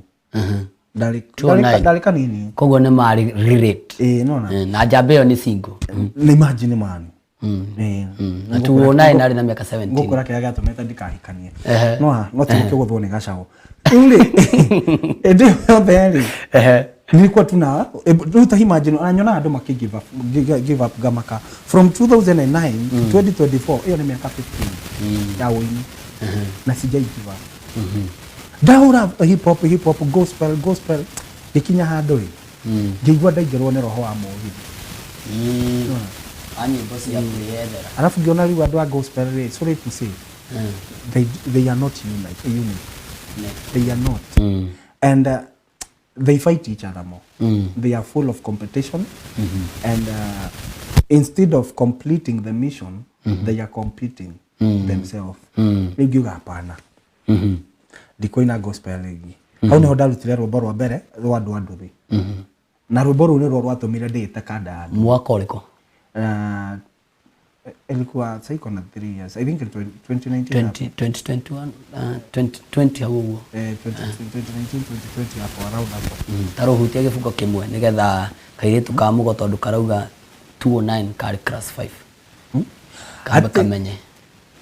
ndarĩ. 2009. Ndarĩ kanini. Koguo nĩ marĩ relate. Ĩĩ, nona. Na njamba ĩyo nĩ single. Nĩ imagine, man. Ĩĩ. Na 2009 arĩ na mĩaka 17. Ngũkũra kĩrĩa gĩatũmĩte ndikahikanie no no ti gũkĩgũthwo nĩ gacaũ. Rĩu rĩ, hĩndĩ ĩyo yothe rĩ, nilikuwa tuna rĩu ta imagine ona nyonaga andũ makĩ give up, give up ngamaka. From 2009 to 2024, ĩyo nĩ mĩaka 15 ya ũini na sijai give up. Ndahũra hip hop, hip hop, gospel, gospel, ngĩkinya handũ rĩ, ngĩigua ndaingĩrwo nĩ roho wa mũgithi. A nyĩmbo cia kwĩyethera. Alafu ngĩona rĩu andũ a gospel rĩ, sorry to say, they are not unite, unit. They are not, and they fight each other more. They are full of competition and instead of completing the mission, they are competing themselves. Rĩu ngiuga hapana, ndikũina gospel rĩngĩ. Hau nĩho ndarutire rwĩmbo rwa mbere rwa andũ a nduthi, na rwĩmbo rũu nĩrwo rwatũmire ndĩĩte kanda ya nduthi. Mwaka ũrĩkũ? Ilikuwa sasa iko na 3 years, I think in 2019 hapo. 20 2021, 2020 hau ũguo. Eh, 20 2019, 2020 hapo, around hapo. Ta rũhutia gĩbungo kĩmwe nĩgetha kairĩtu ka mũgo, tondũ karauga 209 karĩ class 5, kambe kamenye.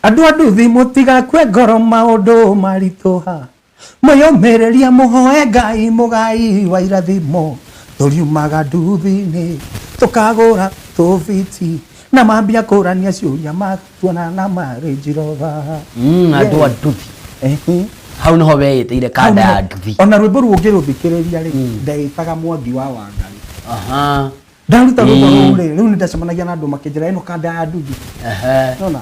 Andũ a nduthi, mũtigakue ngoro, maũndũ maritũha, mwĩyũmĩrĩria, mũhoe Ngai mũgai wa irathimo. Tũriumaga nduthi-inĩ tũkagũra tũbiti na mambia kũrania ciũria matuona na marĩ njirova. Andũ a nduthi. Hau nĩho weyĩtĩire kanda ya nduthi. Ona rwĩmbo rũu ũngĩrũthikĩrĩria rĩ, ndeĩtaga Mwangi wa Wangari. Ndaruta rwĩmbo rũu rĩ, rĩu nĩ ndacemanagia na andũ makĩnjĩra ĩno kanda ya nduthi. Nona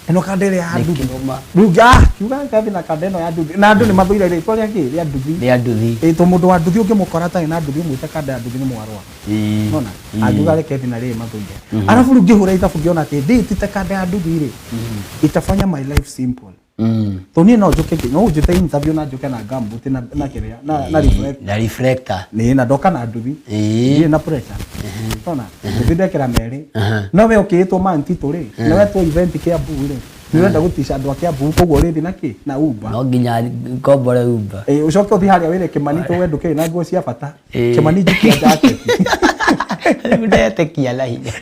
ĩno kanda ĩrĩa ya nduthi. Nĩkĩrũma. Rĩu kiuga ngathi na kanda ĩno ya nduthi, na andũ nĩ mathũire rĩtwa rĩa kĩ rĩa nduthi. Rĩa nduthi. Ĩ, to mũndũ wa nduthi ũngĩmũkora atarĩ na nduthi, ũmwĩte kanda ya nduthi, nĩ mwarũa. Nona angiuga reke thi na rĩrĩ mathũire. Arabu rĩu ngĩhũra ithabu, ngĩona atĩ ndĩĩtĩte kanda ya nduthi rĩ, itafanya my life simple, to niĩ no njũke no ũnjĩte interview na njũke na gumboot na kĩrĩa na reflect. Na reflector. Nĩ na ndoka na nduthi. Ndirĩ na pressure, nona nduthi ndekĩra merĩ. No we ũkĩĩtwo mantitũ rĩ, na wetwo event Kiambu rĩ, nĩ ũrenda gũtica andũ a Kiambu, koguo ũrĩthi na kĩ na Uber. No nginya ngombore Uber. Ĩ, ũcoke ũthiĩ harĩa wĩre Kĩmani to we ndũkĩrĩ na nguo cia bata. Kĩmani, njikia jacket. Rĩu ndetĩkia na hinya.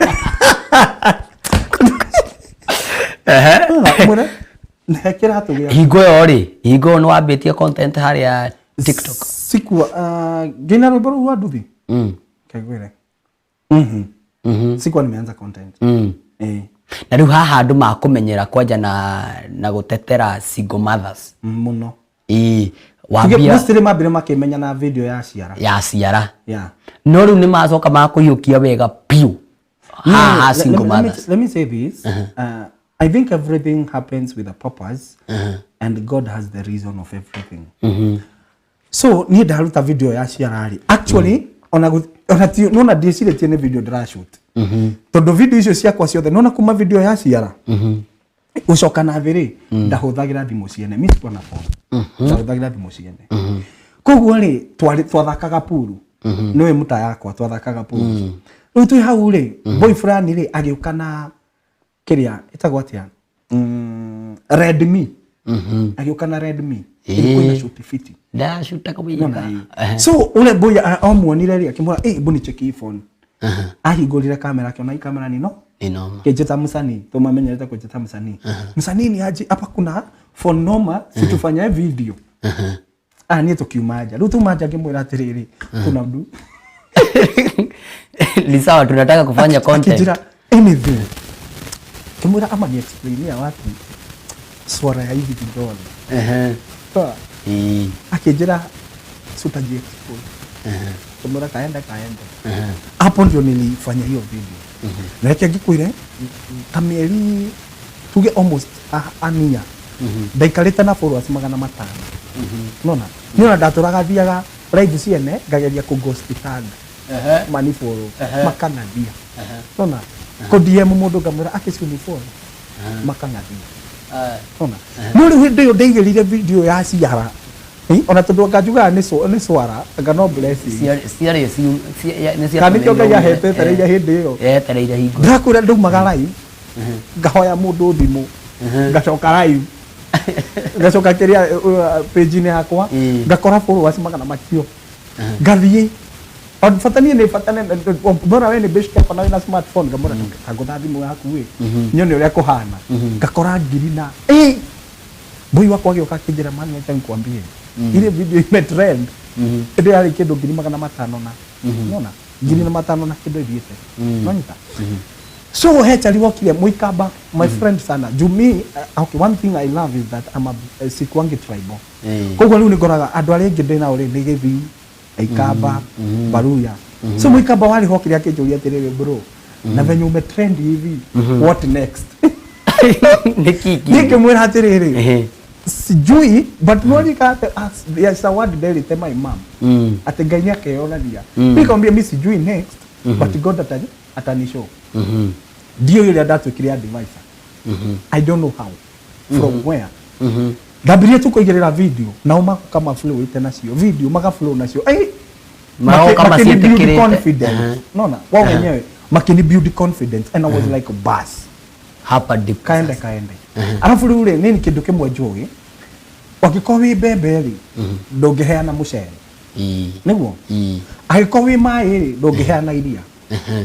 Mwĩre he kĩratũ gĩa Hingo ĩyo rĩ, hingo ĩyo nĩ wambĩtie content harĩa TikTok? Sikuwa ngĩina rwĩmbo rũu rwa nduthi. Kengwĩre, sikuwa nimeanza content. Na rĩu haha andũ makũmenyera kwanja na gũtetera single mothers. Mũno. Wambia. Mostly mambire makĩmenya na video ya ciara. Ya ciara. Yeah. No rĩu nĩ macoka makũiyũkia wega biũ haha single mothers. Let me say this. I think everything happens with a purpose, and God has the reason of everything. So niĩ ndaruta video ya ciara rĩ, actually ona ti nona ndĩcirĩtie nĩ video ndĩrashoot, tondũ video icio ciakwa ciothe nona kuma video ya ciara gũcoka na thĩ rĩ, ndahũthagĩra thimũ ciene. Mi sikuwa na phone, ndahũthagĩra thimũ ciene. Koguo rĩ, twathakaga puru, nĩwe mũta yakwa, twathakaga puru. Rĩu twĩ hau rĩ, boy fulani rĩ agĩũka na kĩrĩa ĩtagwo atĩa, Redmi. Agĩũka na Redmi. Ilikuwa ina shoot fiti. Ndacutaga Nona wega. ĩĩ. So ule boy amuonire rĩ, akĩmwĩra, "Ĩ, hebu nicheki hii phone." Ahingũrire kamera, akĩona hii kamera ni no Ni noma. Kĩnjĩta msanii, tũmamenyerete kũnjĩta msanii. Msanii ni aje hapa kuna phone noma, situfanye video. Ah, niĩ tũkiuma nja. Rĩu tuma nja ngĩmwĩra atĩrĩrĩ, kuna mdu Ni sawa, tunataka kufanya content. Akijira anything. Kimwĩra ama ni explainia watu swara ya hivi vidole. Sawa? Akijira sutaji expose. Kimwĩra kaende kaende. Hapo ndio nilifanya hiyo video. Na reke ngĩkwĩre, ta mĩeri tuge almost ania ndaikarĩte na followers 500. Nona niĩ ona ndatũraga thiaga live ciene ngageria kũ ghost tag mani follow makang'athia. Nona kũ DM mũndũ ngamwĩra akĩcio ni follow, makang'athia. Nona no rĩu hĩndĩ ĩyo ndaigĩrire video ya ciara. Ona tondũ anga njugaga nĩ swara anga no blessing. Ciarĩ nĩ Kana nĩkĩo Ngai ahete etereire hĩndĩ ĩyo. Etereire hingo. Ndĩrakwĩra ndaumaga live ngahoya mũndũ thimũ, ngacoka live, ngacoka kĩrĩa page-inĩ yakwa, ngakora followers magana makio ngathiĩ. Bata niĩ nĩ bata mbona we nĩ best yakwa na wĩna smartphone, ngamwĩra kangũtha thimũ yaku ĩ nyone ũrĩa kũhana, ngakora ngiri na ĩ boy wakwa agĩũka akĩnjĩra, "Mani, acha nikwambie, ile video ime trend." Ĩndĩ yarĩ kĩndũ 500,000 na nona ngiri na matano na kĩndũ ĩthiĩte nonyita. So he chali wokire Muikamba, my friend sana juu me, okay, one thing I love is that I'm a sikuangi tribal. Koguo rĩu nĩngoraga andũ arĩa aingĩ ndĩ nao rĩ nĩ Gĩthii, Aikamba, Baruya. So Muikamba warĩ hokire akĩnjũria atĩrĩrĩ, "Bro, na venye umetrend hivi, what next?" Nĩ kiki. Niĩ ngĩmwĩra atĩrĩrĩ, sijui, but nwarika there's a word nderĩte my mom atĩ Ngai nĩ akeyonania. Nikamwambia mi sijui next, but God atanishow. Ndiũĩ ũrĩa ndatuĩkire advisor. I don't know how, from where. Ndambirie tu kũigĩrĩra video nao magoka maflowĩte nacio video, magaflow nacio. Eh, Magoka makini build maciĩtĩkĩrĩte. confidence. Nona wao wenyewe makini build confidence and I was like, bas, Hapa ndipo kaende kaende. Arabu rĩu rĩ nĩ kĩndũ kĩmwe njũĩ, ũngĩkorwo wĩ mbembe rĩ, ndũngĩheana mũcere. Nĩguo angĩkorwo wĩ maĩ rĩ, ndũngĩheana iria.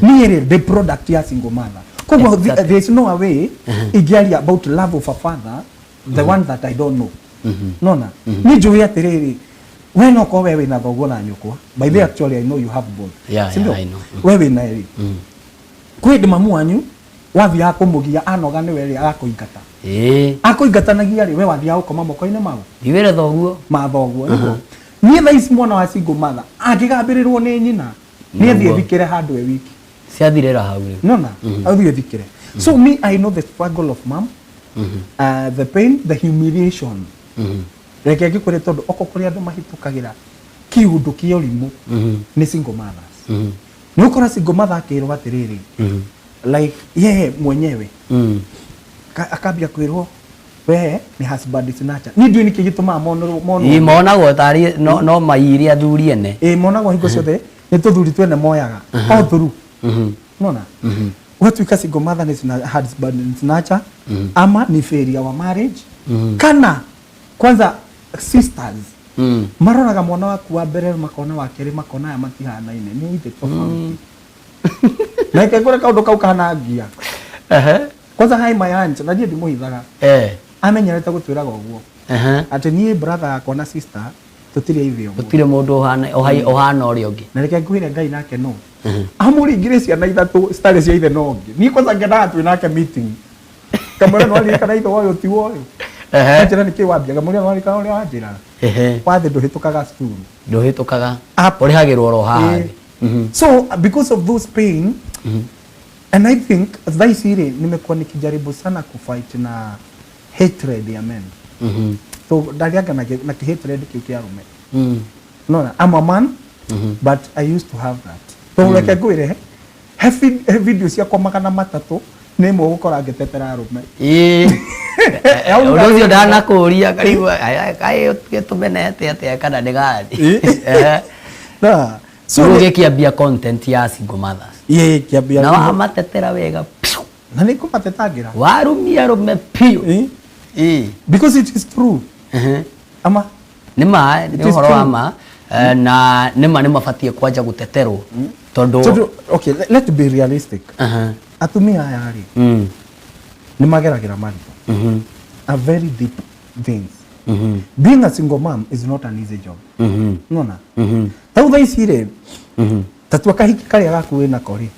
Niĩ rĩ ndĩ product ya single mother, koguo there is no a way ingĩaria about love of a father, the one that I don't know. Nona niĩ njũĩ atĩrĩrĩ, we no korwo we wĩna thoguo na nyũkwa. By the way, actually I know you have both. Yeah, Si ndio? I know. We wĩna ĩrĩ. Kwĩ hĩndĩ mamu wanyu wathiaga kũmũgia anoga nĩwe rĩ agakũingata. Akũingatanagia rĩ, we wathiaga gũkoma moko-inĩ mau Ndiwĩre thoguo. Ma thoguo. Nĩguo niĩ thaa ici mwana wa single mother angĩgambĩrĩrwo nĩ nyina nĩ athiĩ thikĩre handũ e wiki. Ciathirĩra hau rĩu. Nona athiĩ thikĩre. So me, I know the struggle of mom, the pain, the humiliation. Reke ngĩkwĩre, tondũ oko kũrĩ andũ mahĩtũkagĩra kĩũndũ kĩa ũrimũ nĩ single mothers. Nĩ ũkora single mother akĩrwo atĩrĩrĩ, like yeye mwenyewe akambia kwĩrwo we nĩ husband snatcher. Niĩ ndiũĩ nĩkĩ gĩtũmaga monwo monwo. Ĩ, monagwo tarĩ no maire athuri ene. Ĩ, monagwo hingo ciothe nĩ tũthuri twene moyaga all through. Nona ũgatuĩka single mother nĩ husband snatcher ama ni failure wa marriage. Kana kwanza sisters maroraga mwana waku wa mbere, makona wa kerĩ, makona aya matihanaine, nĩ ithe tofauti. Na reke ngwĩre kaũndũ kau kanangia. Kwanza hai my aunt, na niĩ ndimũhithaga, amenyerete gũtwĩraga ũguo atĩ niĩ brother yakwa na sister tũtirĩ ithe ũmwe. Gũtirĩ mũndũ ũhana ũrĩa ũngĩ. Na reke ngwĩre, Ngai nake no amũringire ciana ithatũ citarĩ cia ithe no ũngĩ. Niĩ kwanza ngendaga twĩ nake meeting, kamwĩra no aririkana ithe ũyũ ti ũyũ. Anjĩra nĩkĩ wambia, ngamũria no aririkana ũrĩa wanjĩraga wathĩ ndũhĩtũkaga cukuru. Ndũhĩtũkaga. Up. Ũrĩhagĩrwo oro haha Ĩĩ. thĩ. So because of those pain, and I think thaa ici rĩ nimekuwa nikijaribu sana kufight na hatred ya men. So ndarianga na kĩ hatred kĩu kĩa arũme. No, I'm a man, but I used to have that. So reke ngwĩre, he video ciakwa 300 nĩ ĩmwe ũgũkora ngĩtetera arũme. Ĩĩ. Ũndũ ũcio ndanakũria ngarigwo kaĩ tũmenete atĩa kana nĩ gani. Na so so rĩu gĩkĩambia content ya single mothers ĩĩ, kĩambia. Na wamatetera wega piũ. Na nĩ kũmatetangĩra. Warumia arũme piũ. Ĩĩ. Because it is true. Ama Nĩ ma nĩ It is ũhoro wa true. ma. Na nĩ ma nĩ mabatiĩ kwanja gũteterwo tondũ Tondũ okay, let's be realistic. Atumia aya rĩ, nĩ mageragĩra maritũ, a very deep things. Being a single mom is not an easy job. Nona tau thaa ici rĩ, tatua kahiki karĩa gaku wĩnako rĩ,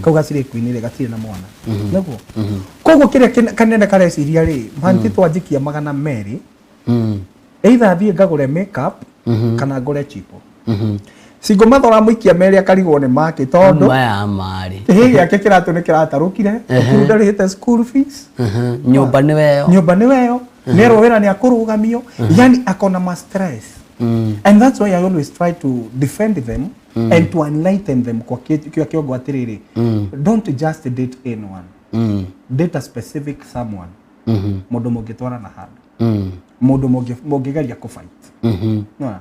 kau gacirĩ kwini rĩ, gatirĩ na mwana nĩguo. Koguo kĩrĩa kanene kareciria rĩ, manti twanjikia 200, either thiĩ ngagũre makeup kana ngũre chipo. Single mother ũramũikia merĩ akarigwo nĩ make tondũ Maya marĩ kĩhĩ gĩake kĩratũ nĩ kĩratarũkire, cukuru ndarĩhĩte school fees. Nyũmba nĩ weyo. Nyũmba nĩ weyo, nĩerwo wĩra nĩ akũrũgamio, yani akona ma stress. And that's why I always try to defend them and to enlighten them kwa kĩa kĩongo atĩrĩrĩ, don't just date anyone, date a specific someone, mũndũ mũngĩtwarana handũ, mũndũ mũngĩgeria kũfight. Nĩwona?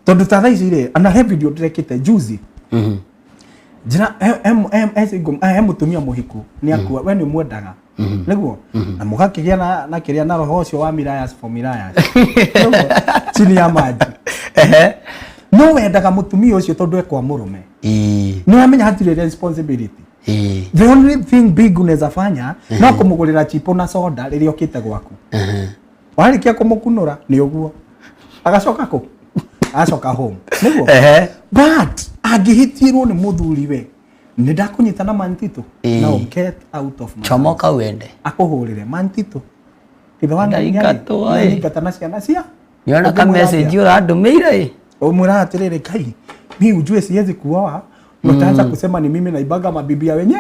Tondũ ta thaa ici rĩ, ana he video ndĩrekĩte juzi, njĩra he mũtumia mũhiku nĩ akua, we nĩ mwendaga nĩguo, na mũgakĩgĩa na kĩrĩa na roho ũcio wa mirayas for mirayas. Nĩguo? Chini ya maji. No wendaga mũtumia ũcio tondũ ekwa mũrũme. Nĩ wamenya hatirĩ responsibility. The only thing big unaweza fanya no kũmũgũrĩra chipo na soda rĩrĩa ũkĩte gwaku. Warĩkia kũmũkunũra nĩ ũguo agacoka kũ agacoka home nĩguo. But angĩhĩtĩrwo nĩ mũthuri, we nĩ ndakũnyita na mantito. Now get out of my house. Chomoka uende. Akũhũrĩre mantito ithe wa Ndaingatwo, ĩ. Nĩaingata na ciana cia Nĩona ka Ũngĩmwĩra message atĩa? ũrandũmĩire ĩ. Umwĩraga atĩrĩrĩ, Ngai, mi ujue siwezi kuoa, mtaanza kusema ni mimi naibaga mabibia wenye.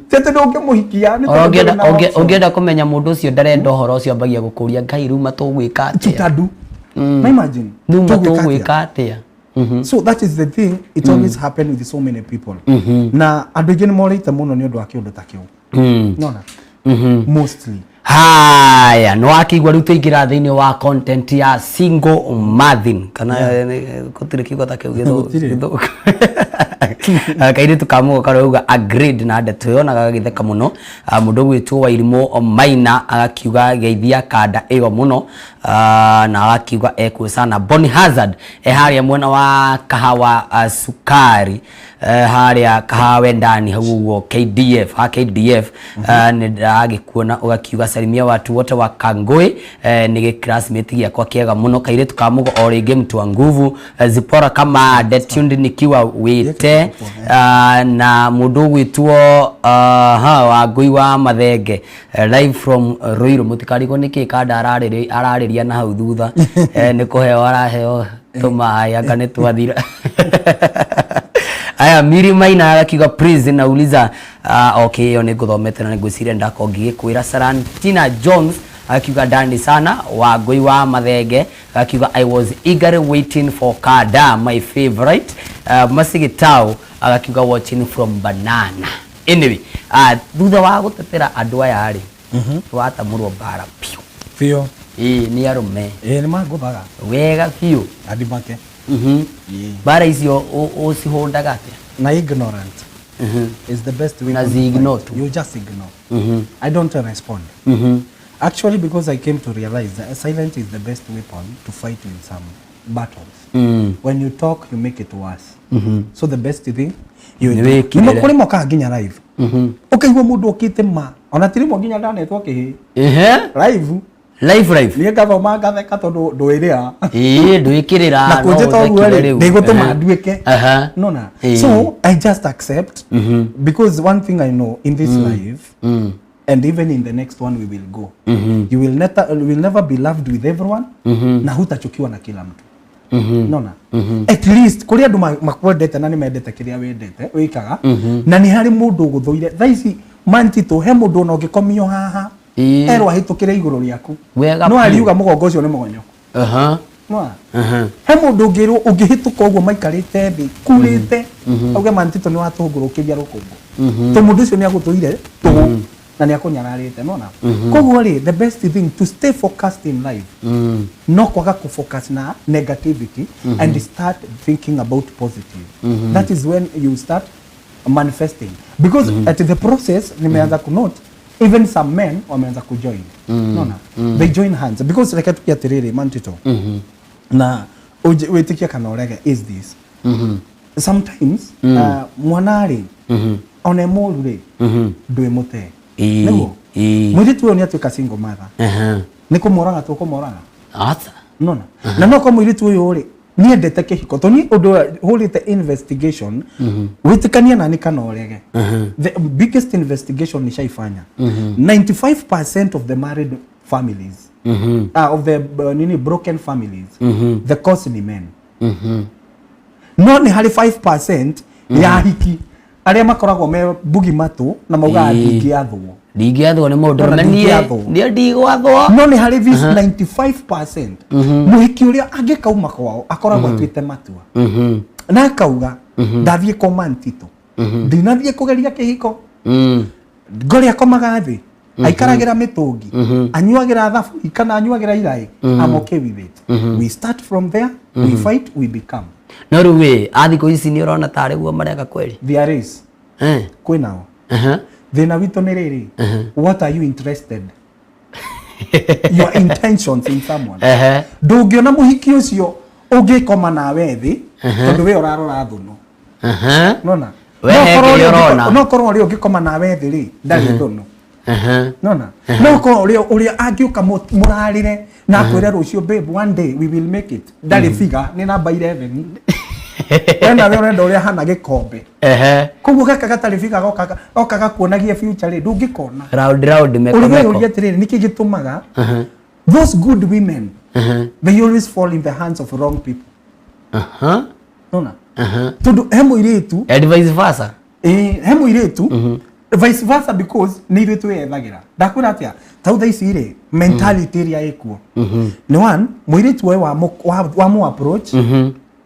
Ti atĩ ndũngĩmũhikia nĩ Ona tondũ ndũrĩ ũngĩenda na option. ũngĩenda kũmenya mũndũ ũcio ndarenda ũhoro ũcio, ambagia gũkũria, Ngai, rĩu matũgwĩka atĩa? Tutadu na imagine Rĩu tũgwĩka atĩa? matũgwĩka atĩa? So that is the thing, it always happen with so many people, na andũ aingĩ nĩ morĩte mũno nĩ ũndũ wa kĩũndũ ta kĩu. Nona mostly. Haya, nĩ wakĩigua rĩu tũingĩra thĩinĩ wa content ya single mothering kana gũtirĩ kiugo ta kĩu Gũtirĩ. gĩthũku. Kairĩtu ka mũgo karauga agreed na ndeto ĩyo na gagagĩtheka mũno. Ah, mũndũ ũgwĩtwo Wairimũ Maina agakiuga geithia kanda ĩyo mũno. Ah, na agakiuga ekuo sana. Bonny Hazard e harĩa mwena wa Kahawa, Sukari, harĩa Kahawa ndani hau ũguo KDF ha KDF. Nĩ ndagĩkuona ũgakiuga salimia watu wote wa Kangoi, nĩ gĩ classmate gĩakwa kĩega mũno. Kairĩtu ka mũgo o rĩngĩ, mtu wa nguvu, Zipora kama tuned nikiwa wĩte. Na mũndũ ũgwĩtwo ha Wangũi wa Mathenge, live from Ruiru. Mũtikarigwo nĩkĩ kanda ararĩria na hau thutha. Nĩ kũheo araheo tũmaĩ anga nĩ twathira. Aya, Miri Maina agakiuga please nauliza. Okay, ĩyo nĩ ngũthomete na nĩ ngwĩciria ndakorwo ngĩgĩkwĩra. Sarantina Jones akiuga ndani sana. Wangũi wa Mathenge akiuga, "I was eagerly waiting for Kada, my favorite." Masigitau agakiuga watching from Banana. Anyway, thutha wa gũtetera andũ aya rĩ, watamũrwo mbara piũ. Biũ. Ĩĩ, nĩ arũme. Ĩĩ, nĩ mangũthaga. Wega biũ. Andimake. Mbara icio ũcihũndaga atĩa? Na ignorant is the best way Na to zi-ignore fight. tu. You just ignore. I don't respond actually, because I came to realize that silence is the best weapon to fight in some battles. When you talk, you make it worse. So the best thing, you Nĩ wĩkirĩre. Nĩ kũrĩ mokaga nginya live, ũkaigua mũndũ okĩte ma ona ti rĩmwe nginya ndanetwo kĩhĩ live. Live live. Niĩ ngathoma ngatheka tondũ ndwĩrĩra. Ĩĩ, ndwĩkĩrĩra. Na no kũnjĩta ũguo ũthekire rĩ, rĩu. ndĩgũtũma nduĩke. Nona so I just accept, because one thing I know in this life and even in the next one we will go, you will never, will never be loved with everyone, na hutachukiwa na kila mtu. Nona at least kũrĩ andũ makwendete na nĩ mendete kĩrĩa wendete wĩkaga, na nĩ harĩ mũndũ ũgũthũire. Thaa ici mantitũ he mũndũ ona ũngĩkomio haha erwo ahĩtũkĩre igũrũ rĩaku, Wega no biũ. ariuga mũgongo ũcio nĩ mũgonyoku. Nona he mũndũ ũngĩrwo ũngĩhĩtũka ũguo maikarĩte thĩ kurĩte auge mantitũ nĩ watũngũrũkĩria rũkũngũ to mũndũ ũcio nĩ agũthũire tũhũ na nĩ akũnyararĩte. Nona koguo rĩ, the best thing to stay focused in life no kwaga kũfocus na negativity and start thinking about positive. That is when you start manifesting, because at the process nimeanza kunote Even some men wameanza kujoin. Nona they join hands because reke tuge atiriri, Mantito, na wĩtĩkie kana ũrege, is this sometimes mwana rĩ, ona e mũru rĩ, ndwĩ mũte. Nĩguo mũirĩtu ũyũ nĩ atuĩka single mother, nĩ kũmoraga tũkũmoraga. Ata. Nona na no ko mũirĩtu ũyũ rĩ, niendete kĩhiko to ni ũndũ ũrĩa hũrĩte investigation, wĩtĩkanie nani kana ũrege, the biggest investigation nishaifanya, 95% of the married families, of the nini, broken families, the cause ni men. No nĩ harĩ 5% ya hiki arĩa makoragwo me bugi matũ na maugaga, "Ndingĩathwo." Ndingĩathwo nĩ mũndũ. Ona na niĩ ndingĩathwo. Niĩ ndigwathwo. No nĩ harĩ this 95% mũhiki ũrĩa angĩkauma kwao akoragwo atuĩte matua na akauga, "Ndathiĩ koma ntito, ndinathiĩ kũgeria kĩhiko." Ngorĩ akomaga thĩ, aikaragĩra mĩtũngi, anyuagĩra thaburi kana anyuagĩra iraĩ. I'm okay with it. We start from there, we fight, we become. No rĩu ĩ, a thikũ ici nĩ ũrona tarĩ guo mareka kweli? There is. Kwĩnao. Thĩna witũ nĩ rĩrĩ, what are you interested, your intentions in someone. Ndũngĩona mũhiki ũcio ũngĩkoma nawe thĩ tondũ we ũrarora thũnũ. Nona We he kĩrĩa ũrona. No korwo ũrĩa ũngĩkoma nawe thĩ rĩ, ndarĩ thũnũ. Nona no korwo ũrĩa angĩũka mũrarĩre na akwĩre rũciũ, "Babe, one day we will make it," ndarĩ figa, nĩ namba 11. We nawe ũrenda ũrĩa hana gĩkombe. Koguo gaka gatarĩ figa goka gakuonagia future rĩ, ndũngĩkona. Round round, meko Ũrĩ meko. weyũria atĩrĩrĩ, nĩkĩ gĩtũmaga those good women, they always fall in the hands of wrong people? Nona tondũ he mũirĩtu And vice versa. Ĩĩ, he mũirĩtu, vice versa, because nĩ ithuĩ twĩyethagĩra. Ndakwĩra atĩa, tau thaa ici rĩ, mentality ĩrĩa ĩkuo nĩ one, mũirĩtu ũyũ wa mũ approach,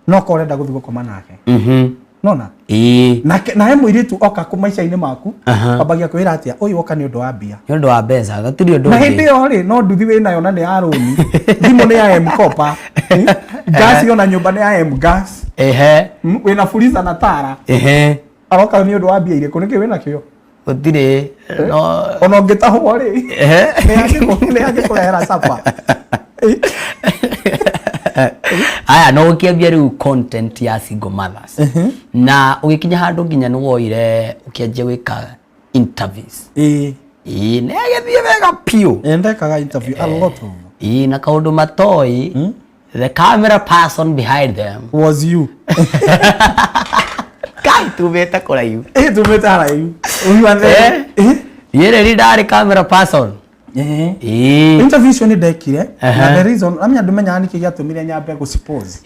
no korwo ũrenda gũthiĩ gũkoma nake. Nona na he mũirĩtu oka kũ maica-inĩ maku, wambagia kwĩra atĩa, ũyũ oka nĩ ũndũ wa mbia. Nĩ ũndũ wa mbeca, gũtirĩ ũndũ Na hĩndĩ ũngĩ. ĩyo rĩ, no nduthi wĩ nayo na nĩ ya rũni, thimũ nĩ ya M-Kopa, gas ona nyũmba nĩ ya M-Gas. Wĩna Fuliza na Tara. Aroka nĩ ũndũ wa mbia irĩkũ? Nĩkĩ wĩna kĩo? Gũtirĩ no. Ona ũngĩtahwo rĩ, nĩ angĩkũrehera capa. Aya, no ũkĩambia rĩu content ya single mothers na ũgĩkinya handũ nginya nĩ woire ũkĩanjia gwĩka interviews. Ĩĩ. Ĩĩ, na ĩgĩthiĩ wega piũ. Ndekaga interview a lot of. Ĩĩ, na kaũndũ matoĩ, the camera person behind them was you. Kai, tumĩte kũraihu. Ĩĩ, tumĩte haraihu. You are there. Eh? Niĩ rĩrĩ ndarĩ camera person. Ĩĩ. Interview icio nĩ ndekire na the reason amenya ndũmenyaga nĩkĩ gĩatũmire nyambe gũsuppose,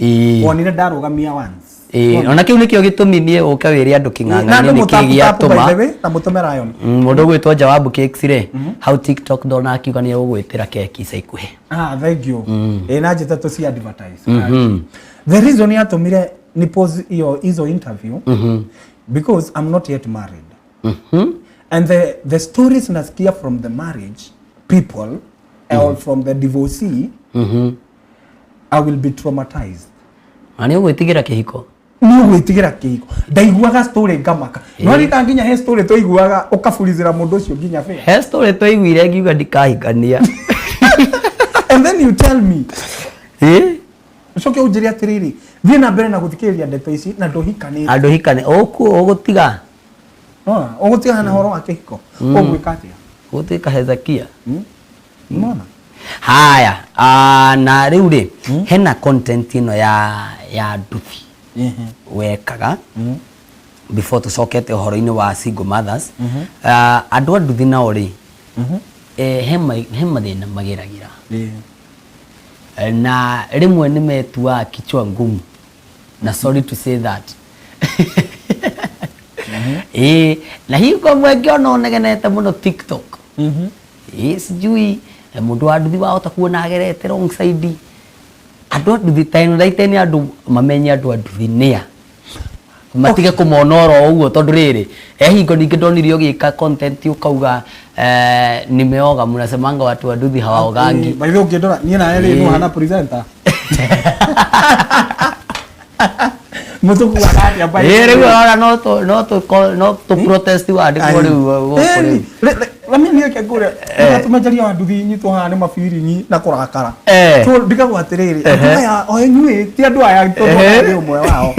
wonire ndarũgamia once. Ĩĩ, ona kĩu nĩkĩo gĩtũmi niĩ ũke wĩre andũ na kĩng'ang'ani andũ nĩkĩ mũtapu by the gĩatũma way, na mũtũme Lion. Mũndũ ũgwĩtwo Jawabu Cakes rĩ, hau TikTok ndona akiuga nĩ egũgwĩtĩra keki ica ikuhĩ. Ah, thank you. Ĩĩ, na njĩte tũ advertise. The reason yatũmire ni pause hiyo hizo interview, because I'm not yet married and the stories nasikia from the marriage people or from the divorcee, I will be traumatized. Na nĩ ũgwĩtigĩra kĩhiko. Nĩ ũgwĩtigĩra kĩhiko. Ndaiguaga story ngamaka, no rika nginya he story tũiguaga ũkaburizĩra mũndũ ũcio nginya fare. He story twaiguire ngiuga ndikahikania. And then you tell me, Ĩ? ũcoke ũnjĩre atĩrĩrĩ, thiĩ na mbere na gũthikĩrĩria ndeto ici na ndũhikanĩte. Andũ hikane ũku ũgũtiga. Nona ũgũtigana na ũhoro wa kĩhiko, ũgwĩka atĩa? Gũtuĩka Hezekia. Nona. Haya, na rĩu rĩ, hena content ĩno ya nduthi wekaga before tũcokete ũhoro-inĩ wa single mothers. Andũ a nduthi nao rĩ, he mathĩna mageragĩra. Na rĩmwe nĩ metuaga kichwa ngumu, na sorry to say that. Ĩĩ, na hingo ĩmwe ngĩona ũnegenete mũno TikTok. Ĩĩ, sijui mũndũ wa nduthi wahota kuona agerete wrong side. Andũ a nduthi ta ĩno ndaite nĩ andũ mamenye andũ a nduthi nĩa, matige kũmona oro ũguo, tondũ rĩrĩ, he hingo ningĩ ndonire ũgĩka content ũkauga, "Nimeoga, mnasemanga watu wa nduthi hawaogangi." By the way, ũngĩndora niĩ nawe rĩ, no hana presenter mũtũkuaga atĩa, by the Ĩĩ, way? Rĩu ona no tũ protest wandĩkwo rĩu gũkũ rĩu. Lami niĩ ngũre tũmenjeria wa nduthi nyitwo haha nĩ mabiringi na kũrakara. So ndigagwo atĩrĩrĩ, andũ aya o inyuĩ ti andũ aya tondũ nĩ ũmwe wao,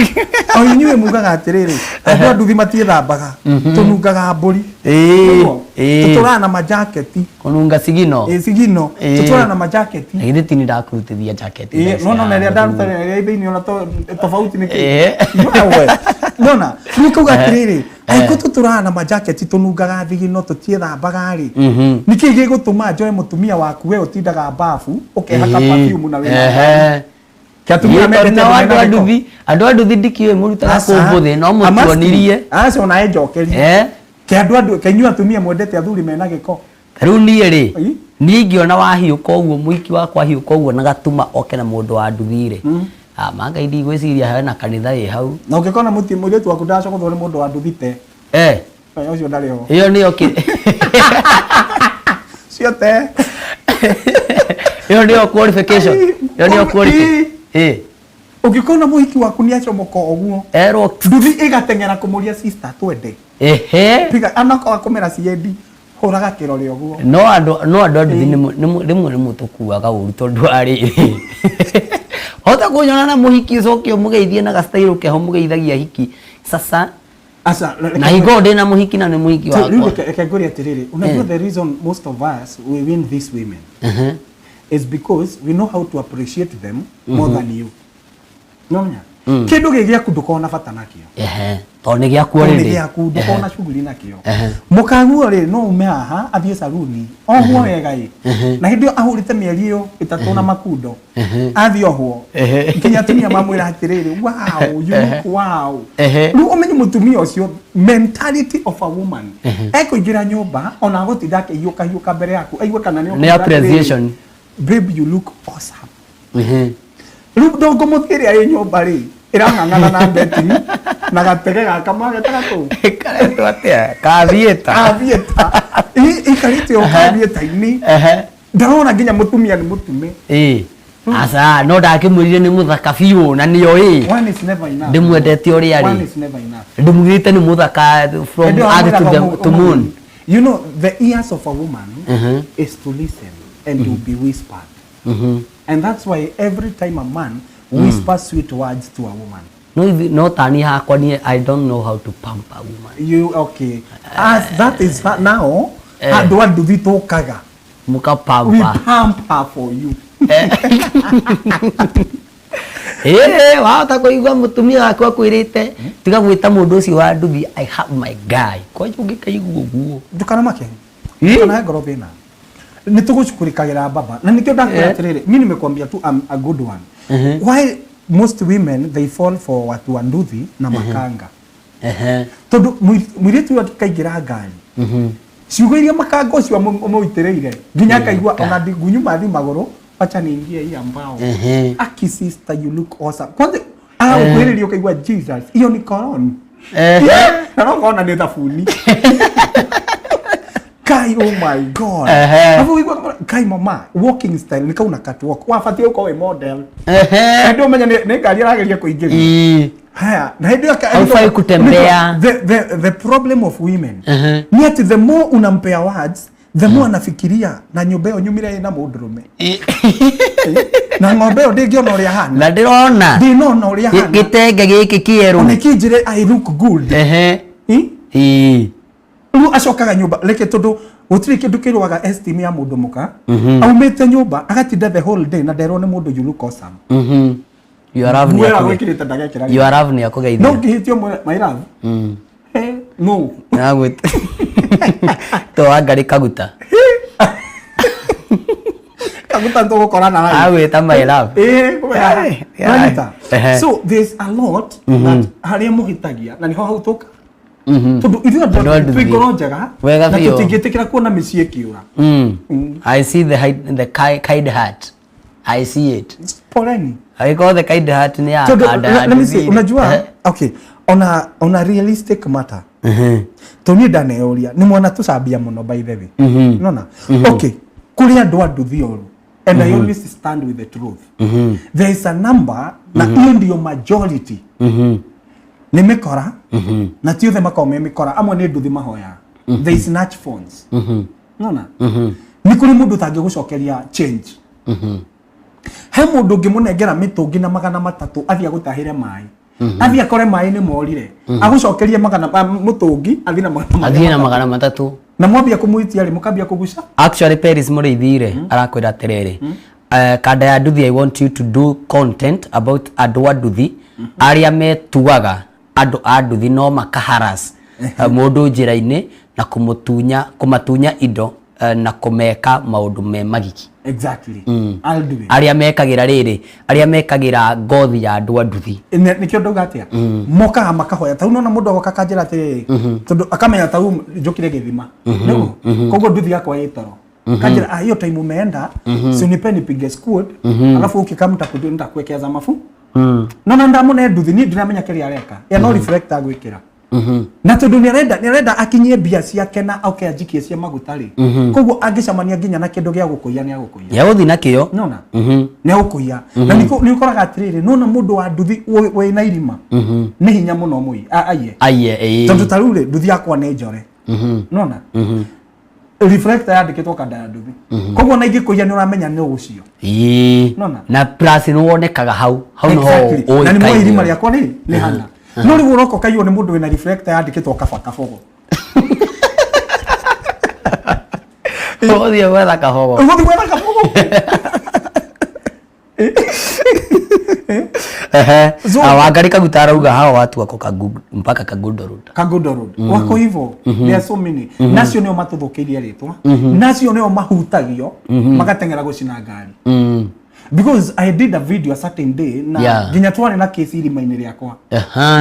o inyuĩ mugaga atĩrĩrĩ, andũ a nduthi matiĩthambaga, tũnungaga mbũri. Nĩguo? Tũtũraga na majaketi. Kũnunga sigino. Ĩ, sigino. Tũtũraga na majaketi. Na githĩ ti nĩ ndakũrutithia jacket Ĩ, thaa no no ici na ĩrĩa haha? ndaruta ĩrĩa thĩinĩ ona tofauti nĩ kĩ? Eh. Wewe. Nona, rĩu kauga atĩrĩrĩ, angĩkorwo tũtũraga na majaketi, tũnungaga thigino, tũtiĩthambaga rĩ, nĩkĩ gĩgũtũma njoe mũtumia waku, we ũtindaga bafu ũkehaka perfume na wĩna Kĩ atumia Ĩĩ, tondũ mendete nao andũ andũ a mena gĩko? nduthi, andũ a nduthi ndikĩũĩ mũrutaga Aca. kũ mbũthĩ no mũtuonirie. Aca, ona njokerie. Ke andũ andũ ke inyuĩ atumia mwendete athuri mena gĩko. Rĩu niĩ rĩ, Ĩ? niĩ ingĩona wahiũka ũguo, mũhiki wakwa ahiũka ũguo na gatuma oke na mũndũ wa nduthi rĩ, ah, ma Ngai, ndigwĩciria hena kanitha ĩ hau. Na ũngĩkona mũirĩtu waku ndacogothwo nĩ mũndũ wa nduthi te. Ũcio ndarĩ ho. Ĩyo nĩyo kĩ Ciote. Ĩyo nĩyo qualification. Ĩyo nĩyo qualification. Ũngĩkona mũhiki waku nĩ acomoka ũguo, Erwo nduthi ĩgateng'era kũmũria, "Sister, twende." Piga anakorwo kũmera ciendi hũraga kĩrore ũguo. No andũ a nduthi rĩmwe nĩ mũtũkuaga ũru, tondũ wa rĩrĩ, hota kũnyona na mũhiki, ũcoke ũmũgeithie na gastyle keho mũgeithagia hiki sasa. Aca, Na hingo ndĩ na mũhiki na nĩ mũhiki So, rĩu wakwa. reke ngũrie atĩrĩrĩ, unajua the reason most of us we win these women is because we know how to appreciate them more than you. Nomenya kĩndũ gĩ gĩaku ndũkorwo na bata nakĩo. Ehe, tondũ nĩ gĩaku Tondũ nĩ already. gĩaku, ndũkorwo na shughuli nakĩo. Mũkaguo rĩ, no ume haha athiĩ saruni ohwo wega ĩ, na hĩndĩ ĩyo ahũrĩte mĩeri ĩyo 3 na makundo, athiĩ ohwo nginya atumia mamwĩra atĩrĩrĩ, "Wow, you look wow." Rĩu ũmenye mũtumia ũcio, mentality of a woman, ekũingĩra nyũmba ona agũtinda akĩhiũka hiũka mbere yaku aigue kana nĩ Nĩ ũkũmwĩra atĩrĩrĩ, appreciation. "Babe, you look awesome." Rĩu ndongo mũthĩ ĩrĩa ĩ nyũmba rĩ, ĩrang'ang'ana na mbeti na gatege gaka magetaga kũu. Karetwo atĩa? Kathiĩta. Kathiĩta ikarĩte o kathiĩta-inĩ. Ndarona nginya mũtumia nĩ mũtume. Ĩĩ, aca, no ndakĩmwĩrire nĩ mũthaka biũ na nĩyo ĩ One is never enough. Ndĩmwendete ũrĩa One rĩ is never enough. Ndĩmugĩte nĩ mũthaka from Hĩndĩ ĩyo earth to amwĩraga the to moon. You know, the ears of a woman is to listen and to be whispered. And that's why every time a man whispers sweet words to a woman, No no tani hakwa niĩ I don't know how to pump a woman. You okay. As that is now, andũ a nduthi tũkaga. We Mũkapampa. pump her for you. Ĩĩ, wahota kũigua mũtumia waku akwĩrĩte, "Tiga gwĩta mũndũ ũcio wa nduthi, I have my guy." Kwanja ũngĩkaigua ũguo. Ndũkanamake. Ĩ? Ndũkanahe ngoro thĩna. Nĩ tũgũcukurĩkagĩra baba. Na nĩkĩo ndakwĩra atĩrĩrĩ, mi nimekwambia tu I'm a good one. Why most women they fall for watu wa nduthi na makanga? Tondũ mũirĩtu ũyũ akĩkaingĩra ngari, ciugo iria makanga ũcio amũitĩrĩire nginya akaigua ona ndingunyuma thi magũrũ, wacha niingie hii ambao. "Aki sister, you look awesome." Kwanza agagũkuhĩrĩria ũkaigua, "Jesus, hiyo ni cologne." Na no kona nĩ thabuni. Kai, oh my God. Alafu ũkaigua, "Kai mama, walking style ni kauna catwalk, wabatiĩ gũkorwo wĩ model." Hĩndĩ ũmenye nĩ ngari arageria kũingĩria. Haya, na hĩndĩ ĩyo Haufai kutembea. The problem of women ni ati the more unampea words, the more anafikiria na nyũmba ĩyo nyumire ĩna mũndũrũme na ng'ombe ĩyo ndĩngĩona ũrĩa hana. Na ndĩrona Ndĩnona ũrĩa hana. Gĩtenge gĩkĩ kĩerũ. Ona kĩnjĩre I look good. Ĩ? Rĩu acokaga nyũmba reke, tondũ gũtirĩ kĩndũ kĩrũaga esteem ya mũndũ mũka. Aumĩte nyũmba agatinda the whole day na nderwo nĩ mũndũ, "You look awesome." Your love nĩ Nguo ĩyo akũge agwĩkĩrĩte ndagekĩra. Your love nĩ akũgeithia. No ngĩhĩtio mwĩre, "My love." No. Nagwĩta to wangarĩ kaguta. Kaguta tũgũkorana live. Agwĩta my love. Nanyita. So there's a lot that harĩa mũhĩtagia na nĩho hau tũka, tondũ ithuĩ Andũ a andũ nduthi. twĩ ngoro njega Wega na biũ. tũtingĩtĩkĩra kuona mĩciĩ ĩkĩũra. I see the kind heart. I see it. Poleni. Angĩkorwo the kind heart nĩ ya Tondũ kanda ya let me say, nduthi-rĩ. unajua, okay, on a realistic matter, tondũ niĩ ndaneyũria nĩ mwana tũcambia mũno, by the way. Nona okay, kũrĩ andũ a nduthi oru, and I always stand with the truth. There is a number, na hiyo ndio majority, nĩ mĩkora, na ti othe makoragwo me mĩkora, amwe nĩ nduthi mahoyaga, they snatch phones. Nona nĩ kũrĩ mũndũ ũtangĩgũcokeria change. He mũndũ ũngĩmũnengera mĩtũngi na 300 athiĩ agũtahĩre maĩ, athiĩ akore maĩ nĩ morire, agũcokerie magana mũtũngi athiĩ na magana athiĩ na 300. 300. Na mwambia kũmwĩtia rĩ, mũkambia kũguca. Actually, Paris Mũrĩithi rĩ, arakwĩra atĩrĩrĩ, Kanda ya Nduthi, I want you to do content about andũ a nduthi arĩa metuaga andũ a nduthi no makaharas mũndũ njĩra-inĩ na kũmũtunya kũmatunya indo na kũmeka maũndũ me magigi. Exactly, I'll do it. Arĩa mekagĩra rĩrĩ, arĩa mekagĩra ngothi ya andũ a nduthi. Nĩkĩo ndauga atĩa, mokaga makahoya tau nona mũndũ agoka akanjĩra atĩrĩrĩ, tondũ akamenya tau njũkire gĩthima nĩguo, koguo nduthi yakwa ĩ toro, kanjĩra, "Ah, hiyo time umeenda, si unipe nipige squad, alafu ukikam nitakuwekea za mafu." Nona ndamũne nduthi, niĩ ndiramenya kĩrĩa areka ya no reflector agwĩkĩra, na tondũ nĩarenda akinyie mbia ciake na oke anjikie cia maguta rĩ, koguo angĩcemania nginya na kĩndũ gĩa gũkũiya nĩ agũkũiya. Ya gũthiĩ nakĩo. Nona nĩ agũkũiya, na nĩ ũkoraga atĩrĩrĩ, nona mũndũ wa nduthi wĩna irima nĩ hinya mũno mũi aiye. Aiye, ĩĩ. Tondũ ta rĩu rĩ, nduthi yakwa nĩ njore, nona reflector yandĩkĩtwo Kanda ya Nduthi, koguo na ingĩkũiya nĩ ũramenya nĩ ũcio. Nona. Na plus nĩ wonekaga hau hau nĩho. Exactly. Na nĩ moĩ irima ũĩkaine. Rĩakwa rĩ nĩ hana, no rĩu ũroka ũkaiywo nĩ mũndũ wĩna reflector yandĩkĩtwo Kaba Kabogo. Ũgũthiĩ gwetha kabogo. Ũgũthiĩ gwetha kabogo. Wangari Kaguta arauga hawa watu wako mpaka Kangundo Road. Kangundo Road wako hivyo. There are so many nacio nĩo matũthũkĩirie rĩtwa, nacio nĩo mahutagio magateng'era gũcina ngari, because I did a video a certain day na nginya twarĩ na kesi irima-inĩ rĩakwa.